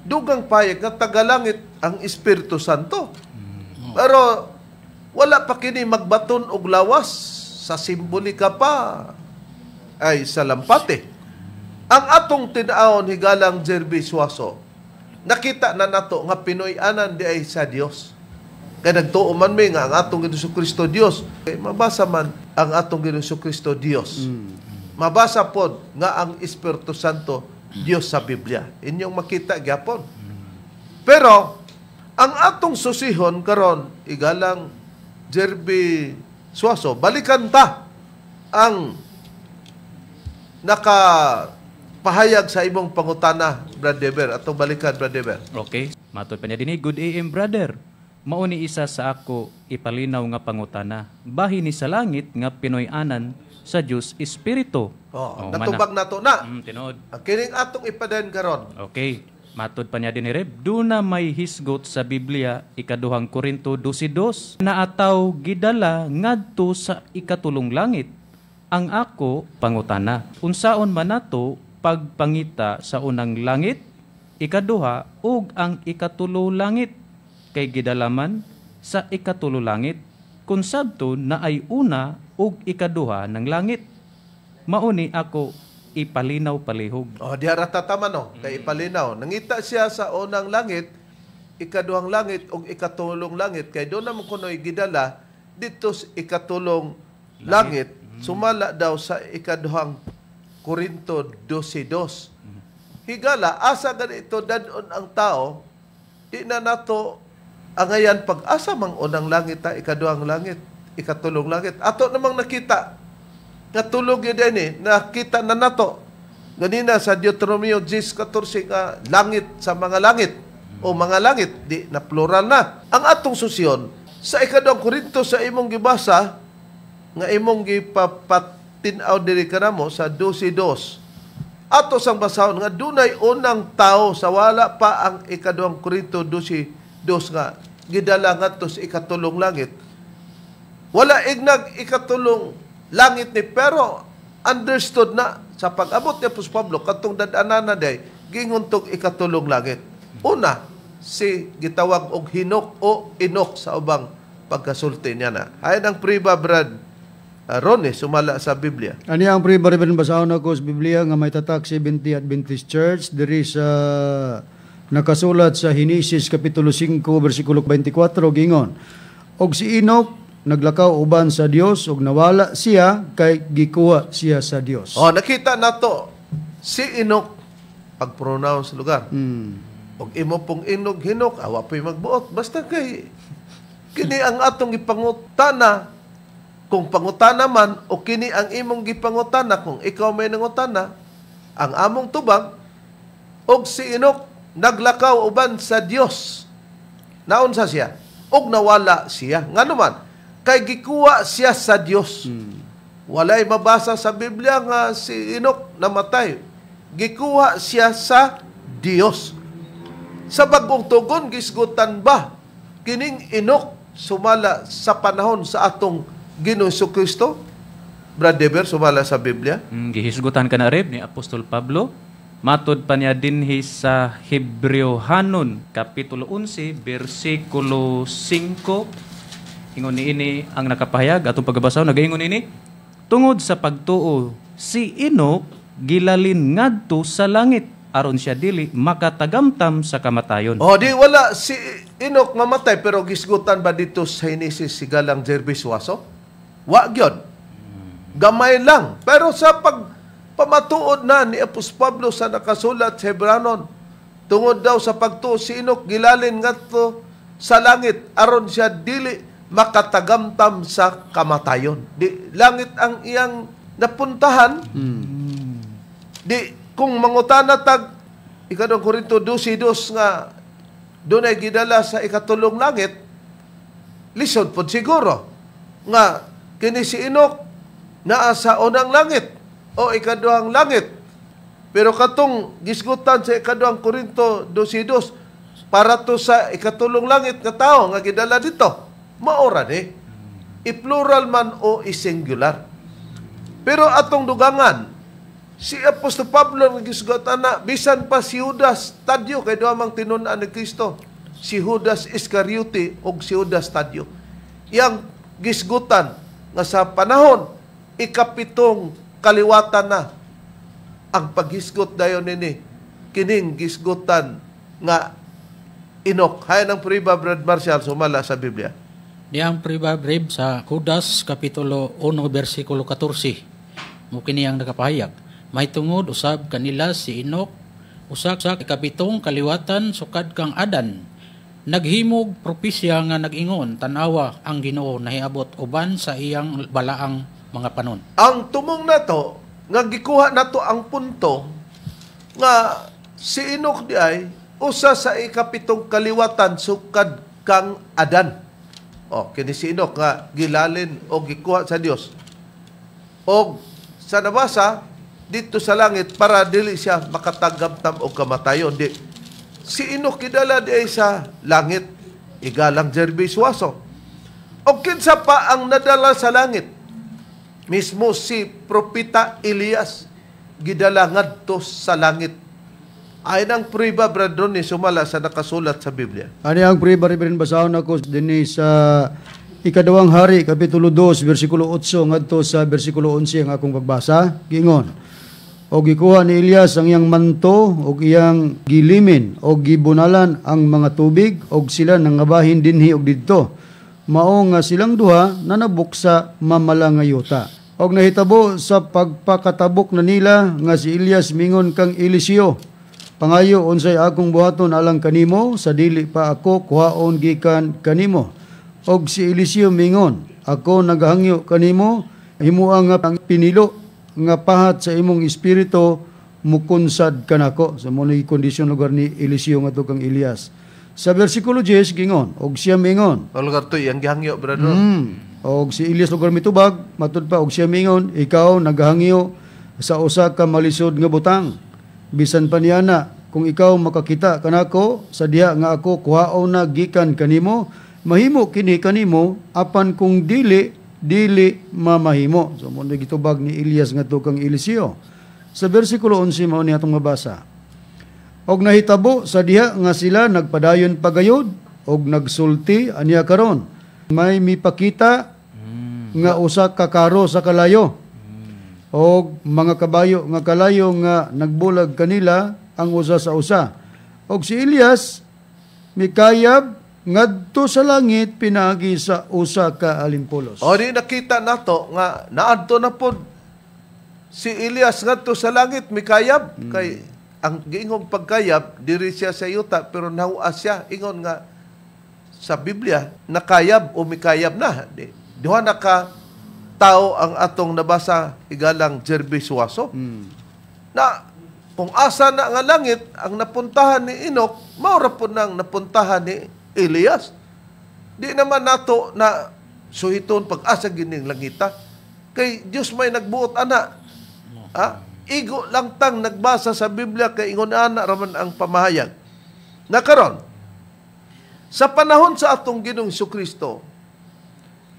dugang payag nga tagalangit ang Espiritu Santo. Pero wala pa kini magbaton og lawas sa simbolika pa ay sa lampati. Ang atong tin-awon, higalang Jerby Suazo, nakita na nato nga Pinoy-anan di ay sa Dios. Kaya nagtuo man mi nga ang atong Ginoong Kristo Dios. Kay mabasa man ang atong Ginoong Kristo Dios. Mabasa pod nga ang Espiritu Santo Dios sa Biblia. Inyong makita gyapon. Pero ang atong susihon karon, igalang Jerby Suazo, balikan ta ang nakapahayag sa imong pangutana, Brad Dever. Atong balikan, Brad Dever. Okay. Matod pa niya dinhi, good AM, brother. Mao ni isa sa ako ipalinaw nga pangutana. Bahin ni sa langit nga Pinoy-anan sa Dios Espiritu. Oh, Oh, natubag nato na. Tinuod. Ang kining atong ipadayon karon. Okay. Matod pa niya din ni Reb, duna may hisgot sa Biblia, ikaduhang Korinto 12:2, na ataw gidala ngadto sa ikatulong langit. Ang ako pangutana, unsaon man nato pagpangita sa unang langit, ikaduha ug ang ikatulo langit, kay gidalaman sa ikatulo langit, kun sabto na ay una ug ikaduha ng langit. Mauni ako ipalinaw palihog. Oh, diha ra tataman no, kay ipalinaw. Nangita siya sa unang langit, ikaduhang langit ug ikatulong langit, kay doon naman kunoy gidala dito sa ikatulong langit, sumala daw sa ikaduhang Korinto 12:2. Higala, asa ganito dadon ang tao, di na nato angayan pag-asa mang unang langit ta, ikaduhang langit, ikatulong langit. Ato namang nakita nga tulog yun din eh, nakita na nato ganina sa Deuteronomio 10:14 nga langit sa mga langit o mga langit, di na plural na. Ang atong susyon sa ikaduhang Korinto sa imong gibasa nga imong gipapatin-aw diri kanamo sa 12:2. Ato sang basahon nga dunay unang tao sa wala pa ang ikaduhang Korinto 12:2 nga gidala ngadto sa ikatulong langit. Wala ignag ikatulong langit ni, pero understood na sa pag-abot ni Apostol Pablo katong dad-anana day ginguntog ikatulong langit. Una si gitawag og Hinok o Enoch sa ubang pagkasulti niya na. Ayon ang priba, Brad Ronnie, sumala sa Biblia. Ani ang priba, Reverend, basahon ako sa Biblia nga may tatak 70 Adventist Church diri sa nakasulat sa Henesis kapitulo 5 bersikulo 24, gingon, og si Enoch naglakaw uban sa Dios ug nawala siya kay gikuha siya sa Dios. Oh, nakita nato si Enoch pag-pronounce lugar. Og imo pong inog hinok, awa po'y magbuot. Basta kay kini ang atong gipangutana, kung pangutana man o kini ang imong gipangutana, kung ikaw may nangutana, ang among tubag, og si Enoch naglakaw uban sa Dios. Naunsa siya? Og nawala siya. Ngano man? Kay gikuha siya sa Dios. Walay mabasa sa Biblia nga si Enoch namatay. Gikuha siya sa Dios. Sa bagong tugon, gisgutan ba kining Enoch sumala sa panahon sa atong Ginoong Kristo? Brad Dever, sumala sa Biblia? Gihisgutan ka na, Reb, ni Apostol Pablo. Matod pa niya dinhi sa Hebreohanon, Kapitulo 11, versikulo 5. Ingon niini ang nakapahayag, atong pagabasa, nagaingon ini, tungod sa pagtuo, si Enoch gilalin ngadto sa langit, aron siya dili makatagamtam sa kamatayon. Oh, di wala si Enoch mamatay, pero gisgutan ba dito sa Henesis si Galang Jervis Suazo? Wa gyud. Gamay lang. Pero sa Pamatuod na ni Apostol Pablo sa nakasulat sa Hebranon, tungod daw sa pagtuo si Enoch gilalin ngadto sa langit aron siya dili makatagamtam sa kamatayon. Di langit ang iyang napuntahan. Di kung mangutana tag Ikaduhang Korinto 12:2 nga dunay gidala sa ikatulong langit, lisod pod siguro nga kini si Enoch naa sa unang langit o ikaduhang langit. Pero katong gisgutan sa Ikaduhang Korinto 12:2 para to sa ikatulong langit nga tao nga gidala dito, maora ni. I-plural man o i-singular. Pero atong dugangan, si Apostol Pablo nga gisgutan na bisan pa si Judas Tadeo, kay duha mang tinun-an ni Kristo, si Judas Iscariote ug si Judas Tadeo. Iyang gisgutan nga sa panahon ikapitong kaliwatan na ang paghisgot dayon nini kining gisgutan nga Enoch. Hay ng prueba, Brad Marshall, sumala sa Biblia. Diyang prueba, Brad, sa Judas Kapitulo 1 versikulo 14. Mo kini ang nakapahayag. Mahitungod usab kanila si Enoch, usa sa ikapitong kaliwatan sukad kang Adan. Naghimog propesya nga nag-ingon, tan-awa ang Ginoo nahiabot uban sa iyang balaang mga panon. Ang tumong nato nga gikuha nato ang punto nga si Enoch di ay usa sa ikapitong kaliwatan sukad kang Adan. O, kini si Enoch nga gilalin o gikuha sa Dios. O sa nabasa dito sa langit para dili siya makatagamtam og kamatayon. Di si Enoch gidala di ay sa langit, igalang Jerby Suazo. O kinsa pa ang nadala sa langit? Mismo si Propeta Elias gidala ngadto sa langit. Ay nang prueba, Brad Ronnie, sumala sa nakasulat sa Biblia. Ani ang prueba, Reverend, basahon ako dinhi sa Ikaduhang Hari kapitulo 2 bersikulo 8 ngadto sa bersikulo 11 ang akong pagbasa. Giingon: "Og gikuha ni Elias ang iyang manto og iyang gilimin og gibunalan ang mga tubig og sila nangabahin dinhi og didto. Mao nga silang duha nanabok sa mamala nga yuta. Og nahitabo sa pagpakatabok na nila nga si Elias mingon kang Eliseo, 'Pangayo unsay akong buhaton alang kanimo sa dili pa ako kuhaon gikan kanimo?' Og si Eliseo mingon, 'Ako nagahangyo kanimo, himoa nga ang pinilo nga pahat sa imong espiritu mukunsad kanako.'" Sa mo ni kondisyon lugar ni Eliseo ngadto kang Elias. Sa bersikulo 10 gingon, og siya mingon, O lugar to iyang gihangyo, Brad Ron. Og si Elias lugar mitubag, matud pa og siya mingon, 'Ikaw nagahangyo sa usa ka malisod nga butang. Bisan pa niana, kung ikaw makakita kanako sa diha nga ako kuhaon na gikan kanimo, mahimo kini kanimo, apan kung dili, dili mamahimo." So mo gitubag ni Elias ngadto kang Eliseo. Sa bersikulo 11 mao ni atong mabasa. "Og nahitabo sa diha nga sila nagpadayon pagayod og nagsulti aniya karon, may mipakita nga usa ka karo sa kalayo og mga kabayo nga kalayo nga nagbulag kanila ang usa sa usa. Og si Elias mikayab ngadto sa langit pinaagi sa usa ka alimpulos." O di nakita nato nga naadto na pod si Elias ngadto sa langit mikayab, kay ang giingong pagkayab diri siya sa yuta pero nahuas siya, ingon nga sa Biblia nakayab o mikayab na. Di duha na ka tao ang atong nabasa, igalang Jerby Suazo, na kung asa na nga langit ang napuntahan ni Enoch, mao ra pod nang napuntahan ni Elias. Di naman nato na suhiton pag-asa gining langita. Kay Dios may nagbuot ana. Ah, igo lang tang nagbasa sa Biblia kay ingon ana raman ang pamahayag. Na karon, sa panahon sa atong Ginoong Kristo,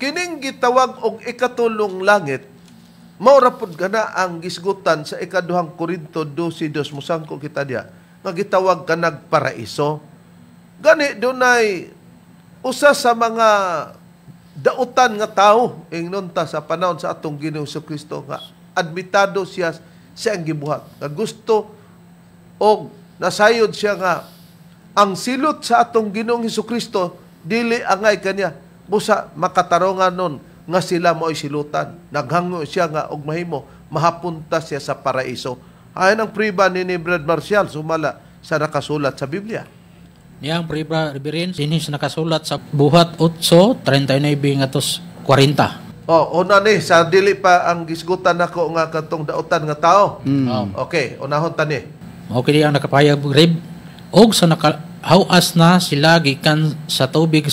kining gitawag og ikatulong langit, mao ra pud kana ang gisgutan sa Ikaduhang Korinto 12:2, musangko kita diya, nga gitawag kanag paraiso. Gani dunay usa sa mga dautan nga tao ingnon ta sa panahon sa atong Ginoong Kristo nga admitado siya sa iyang gibuhat. Nga gusto og nasayod siya nga ang silot sa atong Ginoong Kristo dili angay kaniya, busa makatarongan nun nga sila mo'y silutan. Naghangyo siya nga og mahimo mahapunta siya sa paraiso. Ayon ang priba ni Brad Marcial sumala sa nakasulat sa Biblia. Niya ang priba, Reverend, dinhi sa nakasulat sa Buhat 8:39 ngadto 40. Oh, una ni sa dili pa ang gisgutan nako nga katong dautan nga tao. Oh. Okay, unahon ta ni. Mao kini ang nakapayag, Reb. Og sa nakahawas na sila gikan sa tubig,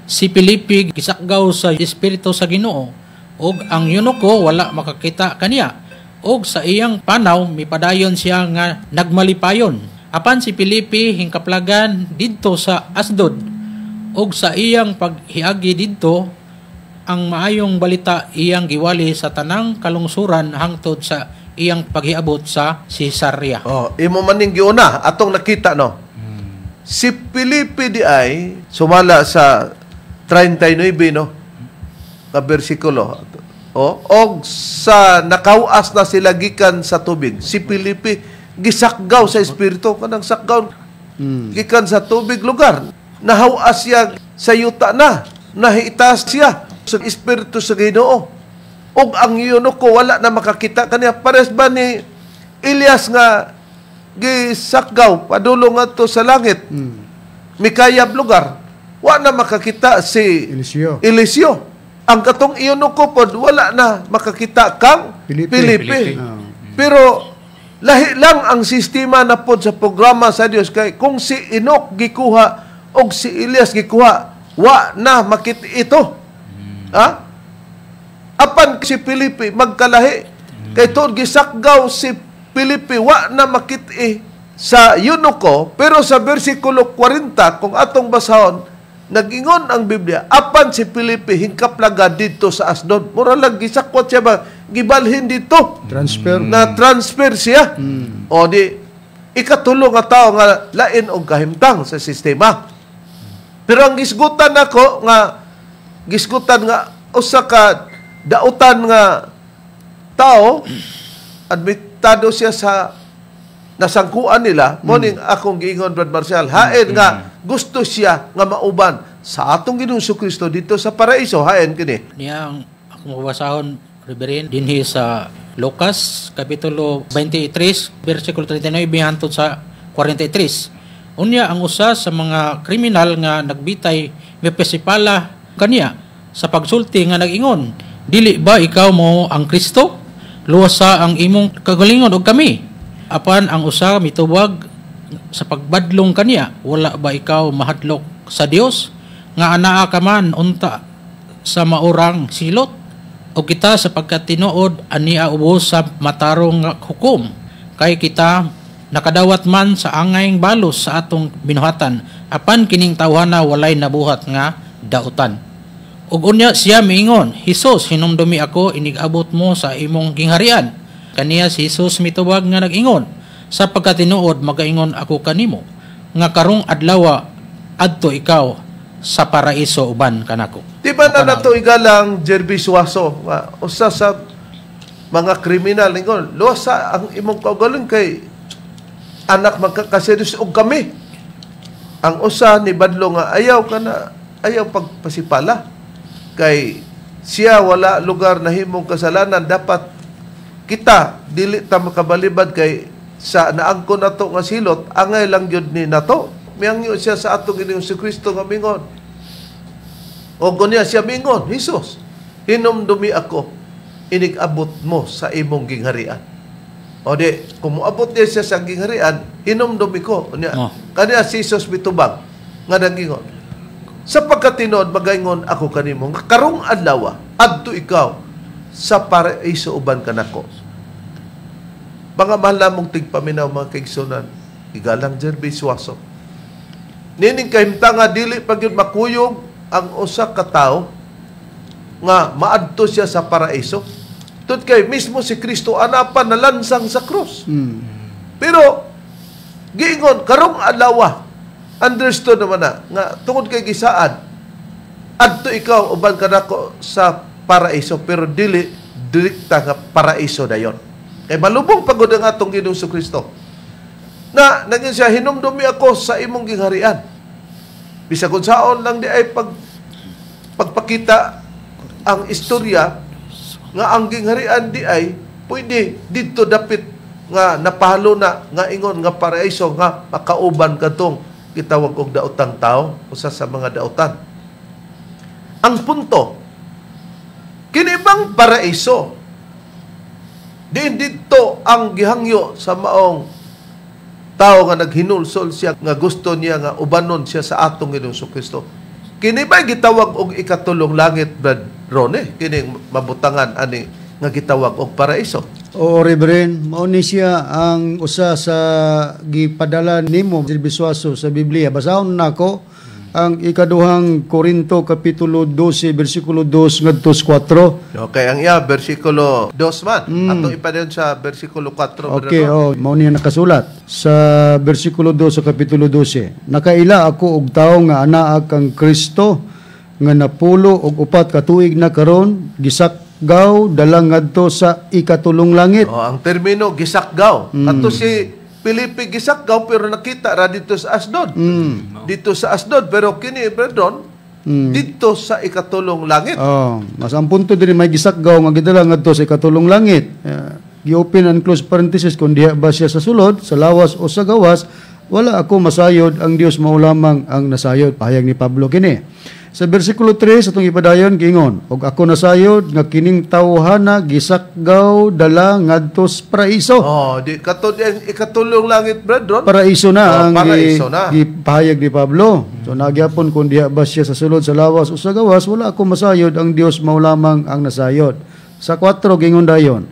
si Felipe gisakgaw sa espiritu sa Ginoo ug ang eunuko wala makakita kaniya, ug sa iyang panaw mipadayon siya nga nagmalipayon. Apan si Felipe hingkaplagan didto sa Asdod, ug sa iyang paghiagi didto, ang maayong balita iyang giwali sa tanang kalungsuran hangtod sa iyang paghiabot sa Cesarea. Oh, imo maning giuna atong nakita, no. Si Felipe di ay sumala sa 39, no, ka bersikulo. Oh, og sa nakawas na sila gikan sa tubig, si Felipe gisakgaw sa espiritu, kanang sakgaw gikan sa tubig lugar. Nahawas siya sa yuta na, nahiitas siya sa espiritu sa Ginoo. Og ang eunuko wala na makakita kaniya, pares ba ni Elias nga gisakgaw padulong ngadto sa langit. Mikayab lugar, wa na makakita si Eliseo. Eliseo. Ang katong eunuko pod wala na makakita kang Felipe. Felipe. Felipe. Ah. Pero lahi lang ang sistema na pod sa programa sa Dios, kay kung si Enoch gikuha og si Elias gikuha, wa na makita ito. Ha? Apan si Felipe magkalahi. Kay tuod gisakgaw si Felipe, wa na makit sa eunuko, pero sa versikulo 40, kung atong basahon, nagingon ang Biblia, apan si Felipe hingkaplaga didto sa Asdod. Mura lang gisakwat siya ba, gibalhin dito. Transfer. Na transfer siya. O di ikatulo nga tao nga lain og kahimtang sa sistema. Pero ang gisgutan nako nga gisgutan nga usa ka dautan nga tao, admitado siya sa nasangkuan nila, mo ning akong giingon, Brad Marcial, hain nga gusto siya nga mauban sa atong Ginoong Kristo dito sa paraiso, hain kini. Niya ang akong mabasahon, Reverend, dinhi sa Lucas kapitulo 23 versikulo 39 hangtod sa 43. Unya ang usa sa mga kriminal nga nagbitay mipesipala kaniya sa pagsulti nga nag-ingon, "Dili ba ikaw mo ang Kristo? Luwasa ang imong kagalingon og kami." Apan ang usa mitubag sa pagbadlong kaniya, "Wala ba ikaw mahadlok sa Dios nga anaa ka man unta sa maurang silot? O kita sapagkat tinuod ania ubos sa matarong nga hukom, kay kita nakadawat man sa angayng balos sa atong binuhatan, apan kining tawhana walay nabuhat nga dautan." Ug unya siya miingon, "Hesus, hinumdumi ako inig-abot mo sa imong gingharian." Kaniya si Hesus mitubag nga nag-ingon, "Sapagkat tinuod magaingon ako kanimo nga karong adlawa adto ikaw sa paraiso uban kanako." Di ba na nato igalang Jerby Suazo nga usa sa mga kriminal ingon, "Luwasa ang imong kaugalingon kay anak magkakaseros og kami." Ang usa ni badlo nga ayaw kana, ayaw pagpasipala kay siya wala lugar na himong kasalanan, dapat kita dili ta makabalibad kay sa naangko nato nga silot angay lang gyud ni nato. Miangyo siya sa atong Ginoong Kristo nga mingon, o gunya siya mingon, "Hesus, hinumdumi ako inig-abot mo sa imong gingharian." O di, kung moabot niya siya sa gingharian, "Hinumdumi ko." Unya, kaniya si Jesus mitubag nga nagingon, "Sapagkat tinuod magaingon ako kanimo nga karong adlaw adto ikaw sa paraiso uban kanako." Mga mahal namong tigpaminaw, mga kaigsunan, igalang Jerby Suazo. Nining kahimtanga dili pa gyud makuyog ang usa ka tawo nga maadto siya sa paraiso. Tungod kay mismo si Kristo anapan nalansang sa krus. Pero giingon karong adlaw, understood naman na nga tungod kay gisaad adto ikaw uban kanako sa paraiso, pero dili direkta nga paraiso dayon. Kay malubong pagod ang atong Ginoong Kristo. Na naging siya, "Hinumdumi ako sa imong gingharian." Bisag unsaon lang di ay pagpakita ang istorya nga ang gingharian di ay Pwede didto dapit nga napahalo na nga ingon nga paraiso nga makauban kadtong gitawag og daotang tao, usa sa mga daotan. Ang punto, kini bang paraiso diin didto ang gihangyo sa maong tao nga naghinulsol siya nga gusto niya nga ubanon siya sa atong Ginoong Kristo? Kini ba gitawag og ikatulong langit, Brad Rone? Kini mabutangan ani nga gitawag og paraiso? Oo, Reverend, mao ni siya ang usa sa gipadala nimo Biswaso sa Biblia. Basahon nako ang ikaduhang Korinto kapitulo 12 bersikulo 2 ngadto sa 4. Okay, ang iya bersikulo 2 man. Ato ipadayon sa bersikulo 4. Okay, oh, mao niya nakasulat sa bersikulo 2 sa kapitulo 12. Nakaila ako og tawo nga anaa kang Kristo nga napulo og 4 ka tuig na karon, gisakgaw dala ngadto sa ikatulong langit. Oh, ang termino gisakgaw. Ato si Felipe gisakgaw pero nakita ra dito sa Asdod. Dito sa Asdod, pero kini Brethren dito sa ikatulong langit. Oh, mas ang punto diri may gisakgaw nga gidala ngadto sa ikatulong langit. Gi-open and close parenthesis kung diha ba siya sa sulod, sa lawas o sa gawas, wala ako masayod, ang Dios mao lamang ang nasayod. Pahayag ni Pablo kini. Sa bersikulo 3 atong ipadayon giingon, og ako nasayod nga kining tawhana gisakgaw dala ngadto sa paraiso. Oh, di kato ang ikatulong langit, brethren. Paraiso na Oh, ang paraiso na. gipahayag ni Pablo. So nagyapon kung diha ba siya sa sulod, sa lawas o sa gawas, wala ako masayod, ang Dios mao lamang ang nasayod. Sa 4 gingon dayon,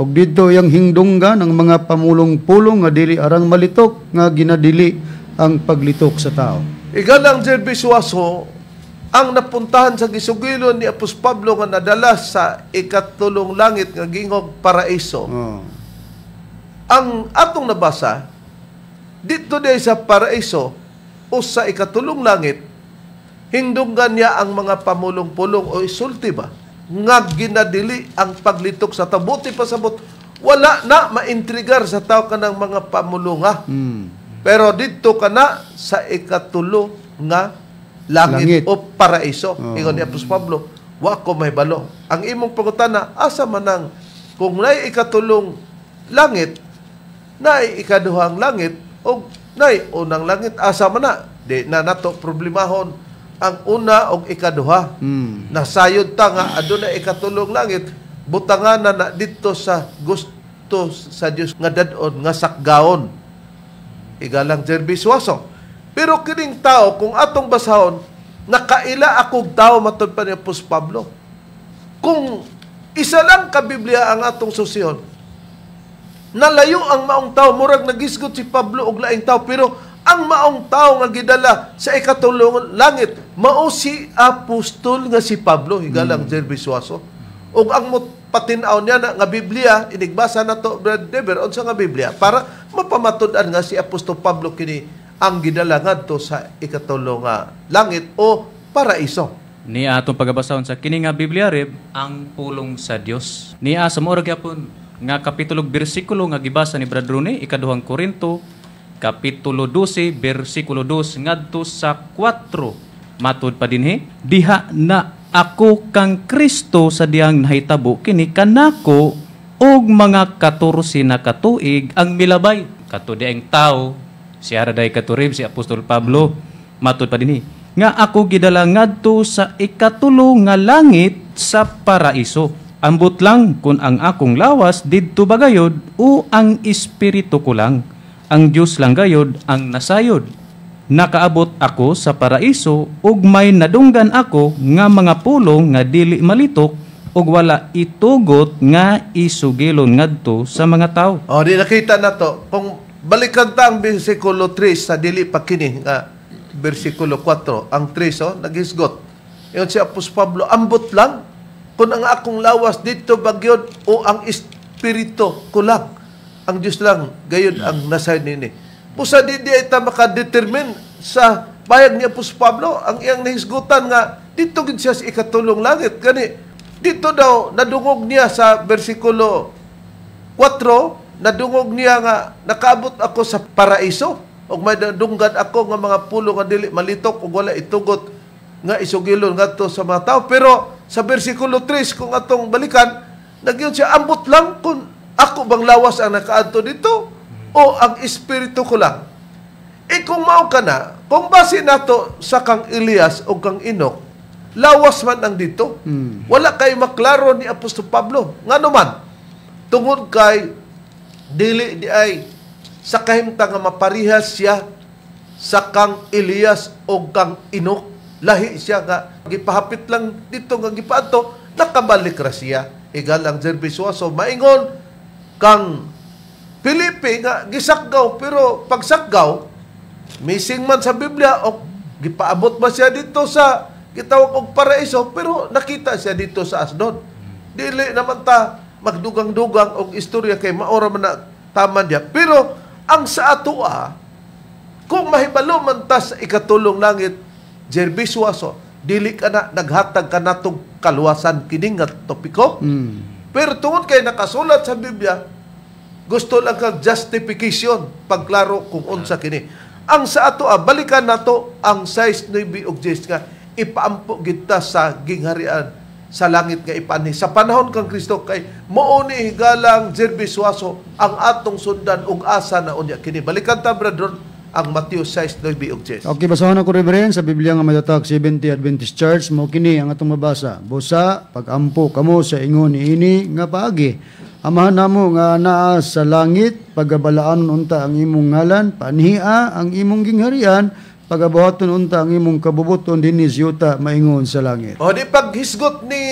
og didto iyang hingdunggan ang mga pamulong-pulong nga dili arang malitok nga ginadili ang paglitok sa tao. Igalang Jerby Suazo, ang napuntahan sa gisugilon ni Apostol Pablo nga nadala sa ikatulong langit nga gingog paraiso. Oh. Ang atong nabasa dito day sa paraiso o sa ikatulong langit, hindunggan niya ang mga pamulong-pulong o isulti ba nga ginadili ang paglitok sa tao. Buti pa sabot, wala na maintrigar sa tao kanang mga pamulunga. Pero dito ka na sa ikatulo nga langit, Langit. o paraiso. Oh. Ingon ni Apostol Pablo, wa ko mahibalo. Ang imong pangutana, asa man ang kung naay ikatulong langit, naay ikaduhang langit o naay unang langit, asa man na? Di na nato problemahon ang una og ikaduha. Nasayod ta nga aduna ikatulong langit, butangan na na didto sa gusto sa Dios nga dad-on nga sakgaon. Igalang Jerby Suazo. Pero kining tao, kung atong basahon, nakaila akong tao matod pa ni Apostol Pablo. Kung isa lang ka Biblia ang atong susihon, nalayo ang maong tao, murag nagisgot si Pablo og laing tao, pero ang maong tao nga gidala sa ikatulong langit, mao si apostol nga si Pablo, higalang Jerby Suazo. Og ang patin-aw niya na nga Biblia, inigbasa na to, Brad Dever, unsa nga Biblia, para mapamatud-an nga si Apostol Pablo kini ang gidala ngadto sa ikatulo nga langit o paraiso. Niya atong pagabasahon sa kini nga Biblia reb ang pulong sa Dios. Niya sa mao ra gyapon nga kapitulo bersikulo nga gibasa ni Brad Rune, ikaduhang Korinto kapitulo 12 bersikulo 2 ngadto sa 4. Matud pa dinhi, diha na ako kang Kristo sa diyang nahitabo kini kanako og mga 14 na katuig ang milabay. Kato diang tao siya ra day katurib si Apostol Pablo. Matud pa dinhi nga ako gidala ngadto sa ikatulo nga langit sa paraiso. Ambot lang kung ang akong lawas didto ba gayod o ang espiritu ko lang. Ang Dios lang gayod ang nasayod. Nakaabot ako sa paraiso ug may nadunggan ako nga mga pulong nga dili malitok ug wala itugot nga isugilon ngadto sa mga tawo. O, di nakita na to. Kung balikan ta ang bersikulo 3 sa dili pa kini nga bersikulo 4, ang 3, oh, naghisgot. Ingon si Apostol Pablo, ambot lang kung ang akong lawas dito bagyod o ang espiritu ko lang. Ang Diyos lang gayud ang nasayod nini. Pusa di di ta makadetermine sa bayag ni Apostol Pablo ang iyang nahisgutan nga dito gid siya sa ikatulong langit. Gani dito daw nadungog niya sa bersikulo 4, nadungog niya nga nakaabot ako sa paraiso ug may nadunggan ako nga mga pulo nga dili malitok ug wala itugot nga isugilon ngadto sa mga tao. Pero sa bersikulo 3 kung atong balikan, nagyun siya ambot lang kung Ako bang lawas ang nakaadto dito o ang espiritu ko lang? E kung mao ka na, kung base nato sa kang Elias o kang Enoch, lawas man ang dito. Wala kay maklaro ni Apostol Pablo. Ngano man, tungod kay dili di ay sa kahimtang nga maparihas siya sa kang Elias o kang Enoch. Lahi siya nga gipahapit lang dito nga gipaadto, nakabalik ra siya. Igalang Jervis Suazo maingon kang Felipe nga gisakgaw, pero pagsakgaw missing man sa Biblia o gipaabot ba siya dito sa gitawag og paraiso, pero nakita siya dito sa Asdod. Dili naman ta magdugang-dugang og istorya kay maora man na taman diya. Pero ang sa atoa, kung mahibalo man ta sa ikatulong langit, Jervis Suazo, dili ka na naghatag ka natong kaluwasan kini nga topiko. Pero tungod kay nakasulat sa Biblia, gusto lang kag justification, pagklaro kung unsa kini. Ang sa ato, balikan nato ang 6, 9 ug 10 nga ipaampo kita sa gingharian sa langit nga ipanhi sa panahon kang Kristo, kay mao ni, higalang Jervis Suazo, ang atong sundan ug asa na unya kini. Balikan ta, brother, ang Mateo 6, 9 ug 10. Okay, basahon ako, Reverend, sa Biblia nga may tatak 70 Adventist Church, mao kini ang atong mabasa. Busa pagampo kamo sa ingon niini nga paagi: Amahan namo nga naa sa langit, pagabalaanon unta ang imong ngalan, paanhia ang imong gingharian, pagabuhaton unta ang imong kabubuton dinhi sa yuta maingon sa langit. O di paghisgot ni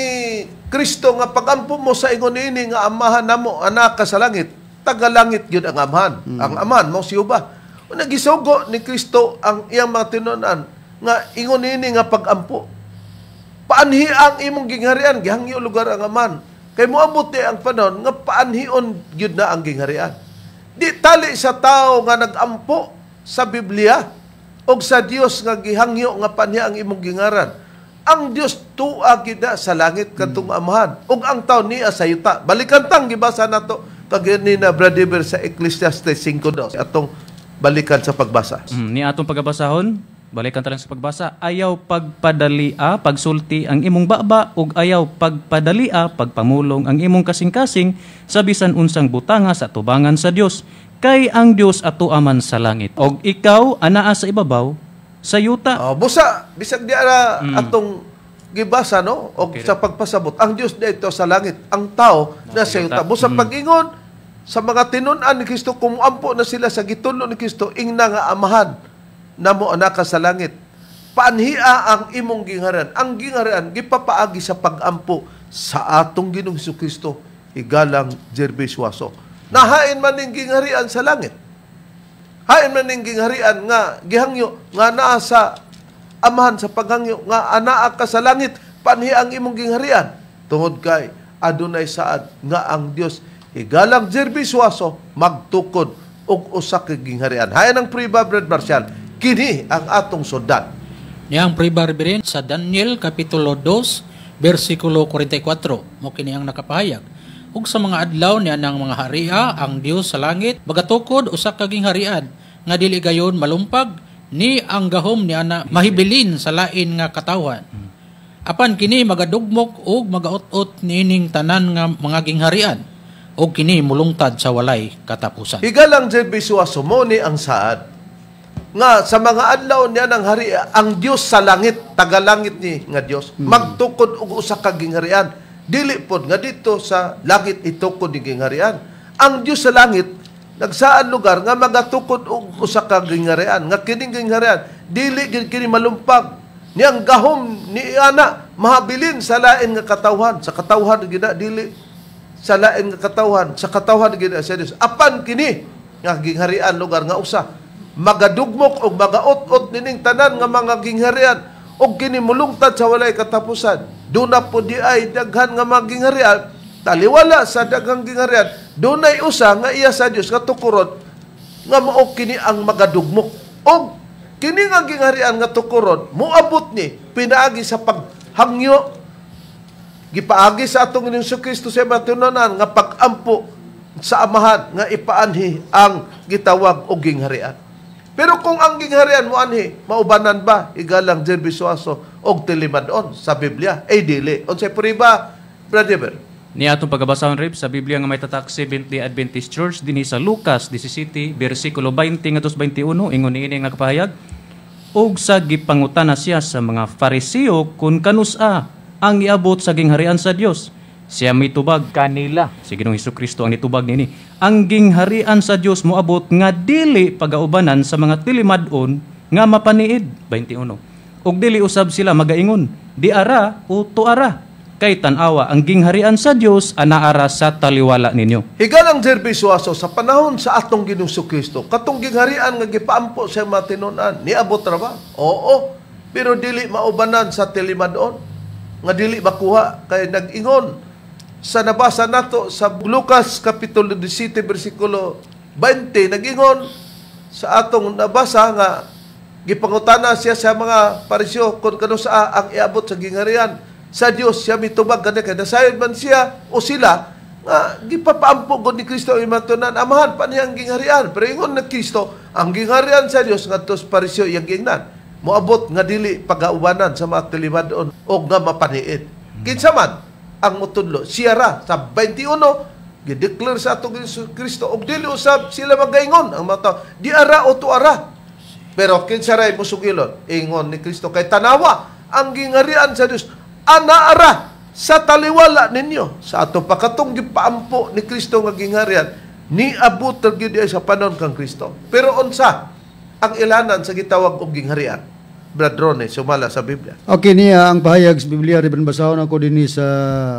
Kristo nga pagampo mo sa ingon niini nga Amahan namo anaa ka sa langit, taga-langit gyud ang Amahan. Ang Amahan mao si Jehova. O nagisugo ni Kristo ang iyang mga tinunan nga ingon niini nga pagampo. Paanhi ang imong gingharian, gihangyo lugar ang Amahan. Kay moabot ni ang panahon nga paanhion gyud na ang gingharian. Di tali sa tao nga nagampo sa Biblia og sa Dios nga gihangyo nga paanhi ang imong gingaran. Ang Dios tua gid na sa langit kadtong Amahan ug ang tao niya sa yuta. Balikan tang gibasa nato kaganina, Brother, sa Ecclesiastes 5:2. Atong balikan sa pagbasa. Ni atong pagabasahon, balikan ta lang sa pagbasa. Ayaw pagpadalia pagsulti ang imong baba ug ayaw pagpadalia pagpamulong ang imong kasing-kasing sa bisan unsang butanga sa tubangan sa Dios. Kay ang Dios ato aman sa langit. Og ikaw anaa sa ibabaw sa yuta. Oh, busa bisag di ara atong gibasa, no, og sa pagpasabot ang Dios dito sa langit, ang tao na sa yuta. Busa pag-ingon sa mga tinun-an ni Kristo, kung muampo na sila sa gitudlo ni Kristo, ingna nga Amahan namo anaa ka sa langit, paanhia ang imong gingharian. Ang gingharian gipapaagi sa pagampo sa atong Ginoong Kristo, igalang Jervis Suazo. Nahain man ning gingharian sa langit. Hain man ning gingharian nga gihangyo nga naa sa Amahan sa paghangyo nga anaa ka sa langit, panhi ang imong gingharian. Tungod kay adunay saad nga ang Dios, higalang Jervis Suazo, magtukod og usa ka gingharian. Hain ang priba, Brad Marcial, kini ang atong sundan. Niyang priba, Reverend, sa Daniel Kapitulo 2, versikulo 44. Mo kini ang nakapahayag. Ug sa mga adlaw niya ng mga haria, ang Dios sa langit magatukod usa ka gingharian nga dili gayon malumpag ni ang gahom ni ana mahibilin sa lain nga katawhan. Apan kini magadugmok ug magaut-ot niining tanan nga mga gingharian ug kini mulungtad sa walay katapusan. Higalang Jervis Suazo, mo ni ang saad nga sa mga adlaw niya ng hari, ang Dios sa langit, tagalangit ni nga Dios, magtukod og usa ka gingharian. Dili pod nga dito sa langit itukod ni gingharian. Ang Dios sa langit nagsaad lugar nga magatukod og usa ka gingharian nga kining gingharian dili gid kini malumpag ni ang gahom ni ana mahabilin sa lain nga katawhan. Sa katawhan gid na, dili sa lain nga katawhan, sa katawhan gid na sa Dios. Apan kini nga gingharian lugar nga usa magadugmok og magaot-ot nining tanan nga mga gingharian og kini mulungtad sa walay katapusan. Duna po di ay daghan nga mga gingharian, taliwala sa daghang gingharian, dunay usa nga iya sa Dios nga tukuron nga mao kini ang magadugmok. Og kini nga gingharian nga tukuron moabot ni pinaagi sa paghangyo gipaagi sa atong Ginoong Kristo sa mga tinunan nga pag-ampo sa Amahan nga ipaanhi ang gitawag og gingharian. Pero kung ang gingharian mo anhi, maubanan ba, igalang Jervis Suazo, og tilimadon sa Biblia? Ay dili. Unsay puriba, Brother? Ni atong pagabasahon, Reb, sa Biblia nga may tatak Seventh-day Adventist Church dinhi sa Lucas 17 bersikulo 20 ngadto sa 21, ingon niini nga kapahayag: "Ug sa gipangutana siya sa mga Fariseo kung kanus-a ang iabot sa gingharian sa Dios, siya mitubag kanila." Si Ginoong Kristo ang nitubag niini. "Ang gingharian sa Dios moabot nga dili pagaubanan sa mga tilimad-on nga mapaniid." 21. "Ug dili usab sila magaingon, 'Diara o tuara,' kay tan-awa, ang gingharian sa Dios anaara sa taliwala ninyo." Higalang serbisyo sa panahon sa atong Ginoong Kristo, katong gingharian nga gipaampo sa mga tinunan, niabot ra ba? Oo, pero dili maubanan sa tilimadon nga dili makuha kay nag-ingon sa nabasa nato sa Lucas kapitulo 17 bersikulo 20, nag-ingon sa atong nabasa nga gipangutana siya sa mga Pariseo kung kanus-a ang iabot sa gingharian sa Dios, siya mitubag kani kay nasayod man siya o sila nga gipapaampo gud ni Kristo ang matunan, amahan pa niya ang gingharian. Pero ingon ni Kristo, ang gingharian sa Dios ngadto sa Pariseo iyang giingnan moabot nga dili pagaubanan sa mga tilimadon o nga mapaniid. Kinsa man ang mutudlo, siya ra. Sa 21, gideclare sa atong Kristo, og dili usab sila magaingon ang mga tao, "Diara o tuara," pero kinsa ray musugilon. Ingon ni Kristo, kay tanawa, ang gingharian sa Dios anaara sa taliwala ninyo. Sa ato pa katong gipaampo ni Kristo nga gingharian, niabot ra gyud sa panahon kang Kristo. Pero unsa ang ilanan sa gitawag og gingharian, Brad Rone, sumala sa Biblia? Okay niya ang pahayag sa Biblia, Reverend, basahon ako dinhi sa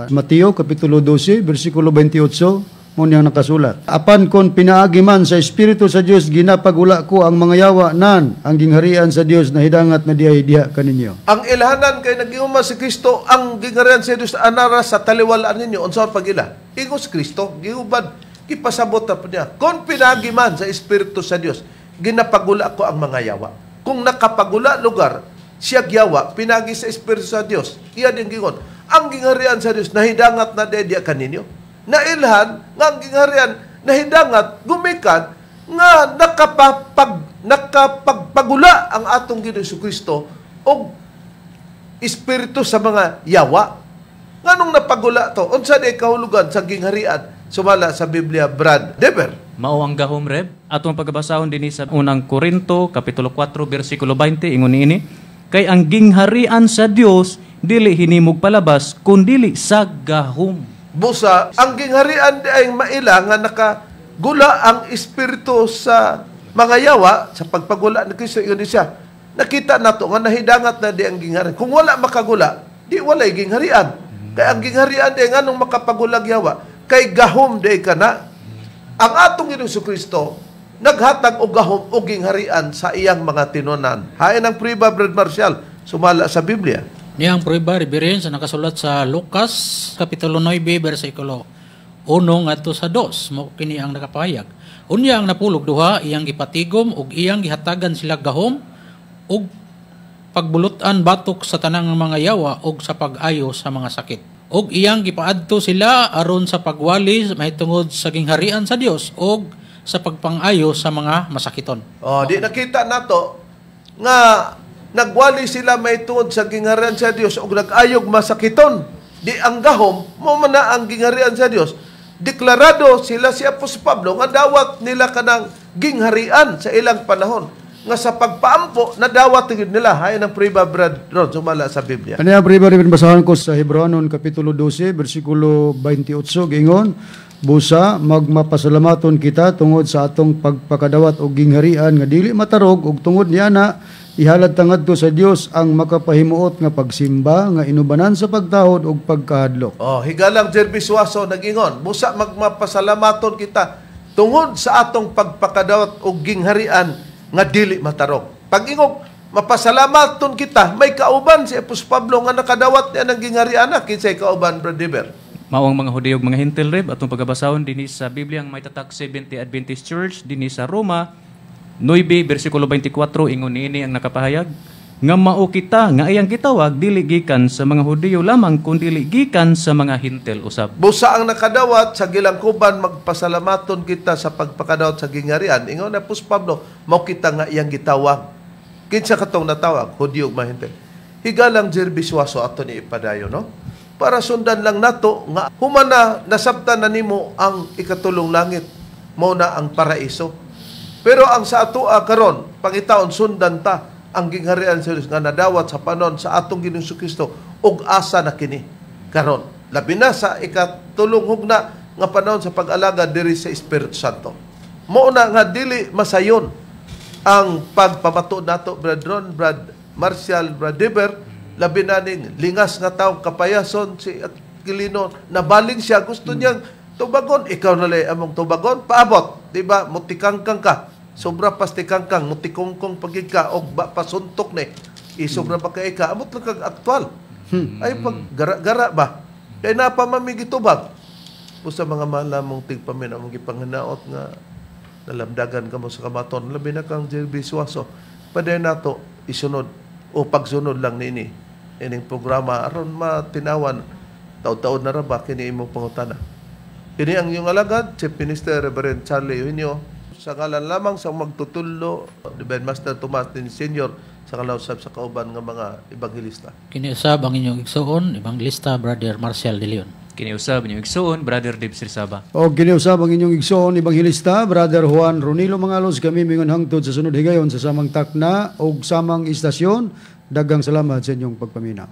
Mateo kapitulo 12 bersikulo 28 mo niyang nakasulat. "Apan kon pinaagi man sa Espiritu sa Dios ginapagula ko ang mga yawa nan, ang gingharian sa Dios nahidangat na diay diha kaninyo." Ang ilhanan kay nag-iuma si Kristo, ang gingharian sa Dios anara sa taliwalaan ninyo. Unsa ang pagila? Ingon si Kristo, giubad, gipasabot na po niya. Kung pinagi man sa Espiritu sa Dios, ginapagula ko ang mga yawa. Kung nakapagula lugar, siya yawa, pinagi sa Espiritu sa Dios, iya din gingon. Ang gingharian sa Dios nahidangat na diya kaninyo. Nailhan nga ang gingharian nahidangat gumikan nga nakapagpagula ang atong Ginoong Kristo og espiritu sa mga yawa. Nganong napagula to? Unsa di kahulugan sa gingharian sumala sa Biblia, Brad Dever? Mao ang gahom, Reb. Atong pagabasahon dinhi sa unang Korinto kapitulo 4 bersikulo 20, ingon niini: "Kay ang gingharian sa Dios dili hinimog palabas kun dili sa gahom." Busa, ang gingharian di ay maila nga nakagula ang espiritu sa mga yawa sa pagpagula ni Kristo, yun siya. Nakita nato nga nahidangat na di ang gingharian. Kung wala makagula, di walay gingharian. Kay ang gingharian di nganong makapagulag yawa, kay gahom di kana. Ang atong Ginoong Kristo naghatag og gahom og gingharian sa iyang mga tinunan. Hain ang prueba, Brad Marcial, sumala sa Biblia. Niya ang prueba, Reverend, sa nakasulat sa Lucas kapitulo 9 bersikulo 1 ngadto sa 2, mo kini ang nakapahayag. "Unya ang napulog duha iyang gipatigom ug iyang gihatagan sila gahom ug pagbulutan batok sa tanang mga yawa ug sa pag-ayo sa mga sakit. Ug iyang gipaadto sila aron sa pagwali mahitungod sa gingharian sa Dios ug sa pagpangayo sa mga masakiton." Oh, di nakita nato nga nagwali sila may tungod sa gingharian sa Dios ug nag-ayog masakiton. Di ang gahom mo man na ang gingharian sa Dios. Deklarado sila si Apostol Pablo nga dawat nila kanang gingharian sa ilang panahon nga sa pagpaampo nadawat gyud nila. Hain ang prueba, Brad Ron, sumala sa Biblia. Ano ang prueba, Reverend, basahan ko sa Hebreohanon kapitulo 12 bersikulo 28, gingon: "Busa magmapasalamaton kita tungod sa atong pagpakadawat og gingharian nga dili matarog, ug tungod niana ihalad ta ngadto sa Dios ang makapahimuot nga pagsimba nga inubanan sa pagtahod ug pagkahadlok." Oh, higalang Jervis Suazo nag-ingon, busa magmapasalamaton kita tungod sa atong pagpakadawat og gingharian nga dili matarog. Pag-ingog mapasalamaton kita, may kauban si Apostol Pablo nga nakadawat niya ng gingharian na. Kinsay kauban, Brad Dever? Mao ang mga Hudiyo ug mga Hentil, Reb. Atong pagabasahon dinhi sa Biblia ang may tatak Seventh-day Adventist Church dinhi sa Roma 9 bersikulo 24, ingon niini ang nakapahayag: "Nga mao kita nga iyang gitawag dili gikan sa mga Hudiyo lamang kun dili gikan sa mga Hentil usab." Busa ang nakadawat sa gilangkuban magpasalamaton kita sa pagpakadawat sa gingharian. Ingon na Apostol Pablo, mao kita nga iyang gitawag. Kinsa katong natawag? Hudiyo ug mga Hentil. Higalang Jervis Suazo, ato ni ipadayon, no? Para sundan lang nato nga human na nasabtan na nimo ang ikatulong langit, mao na ang paraiso. Pero ang sa atoa karon, pangitaon sundan ta ang gingharian sa Dios nga nadawat sa panon sa atong Ginoong Kristo ug asa na kini karon. Labi na sa ikatulong hugna nga panahon sa pag-alaga diri sa Espiritu Santo. Mao na nga dili masayon ang pagpamatuod nato, Brad Ron, Brad Marcial, Brad Deber, labi na ning lingas nga taong kapayason si Aquilino, nabaling siya, gusto niyang tubagon, ikaw na lay among tubagon, paabot, di ba? Mutikangkang ka, sobra pas tikangkang, mutikongkong pagid ka, og ba, pasuntok ni, isobra pa kay ka, amot lang kag aktual. Ay pag gara-gara ba? Kay napa mamigitubag. Sa mga malamong tigpamin among gipanghinaot nga nalamdagan kamo sa kamaton, labi na kang JB Suazo. Padayon nato isunod o pagsunod lang niini ining programa aron matinawan taud-taud na ra ba kini imong pangutana. Kini ang iyong alagad, Chief Minister Reverend Charlie Eugenio, sa ngalan lamang sa magtutudlo, Divine Master Tomas din Senior, sa ngalan usab sa kauban nga mga ebanghelista. Kini usab ang inyong igsuon, Evangelista Brother Marcial De Leon. Kini usab inyong igsuon, Brother Deb Rizaba. O kini usab ang inyong igsoon, Ebanghelista Brother Juan Ronilo Mangalos. Kami mingon hangtod sa sunod higayon sa samang takna og samang istasyon. Daghang salamat sa inyong pagpaminaw.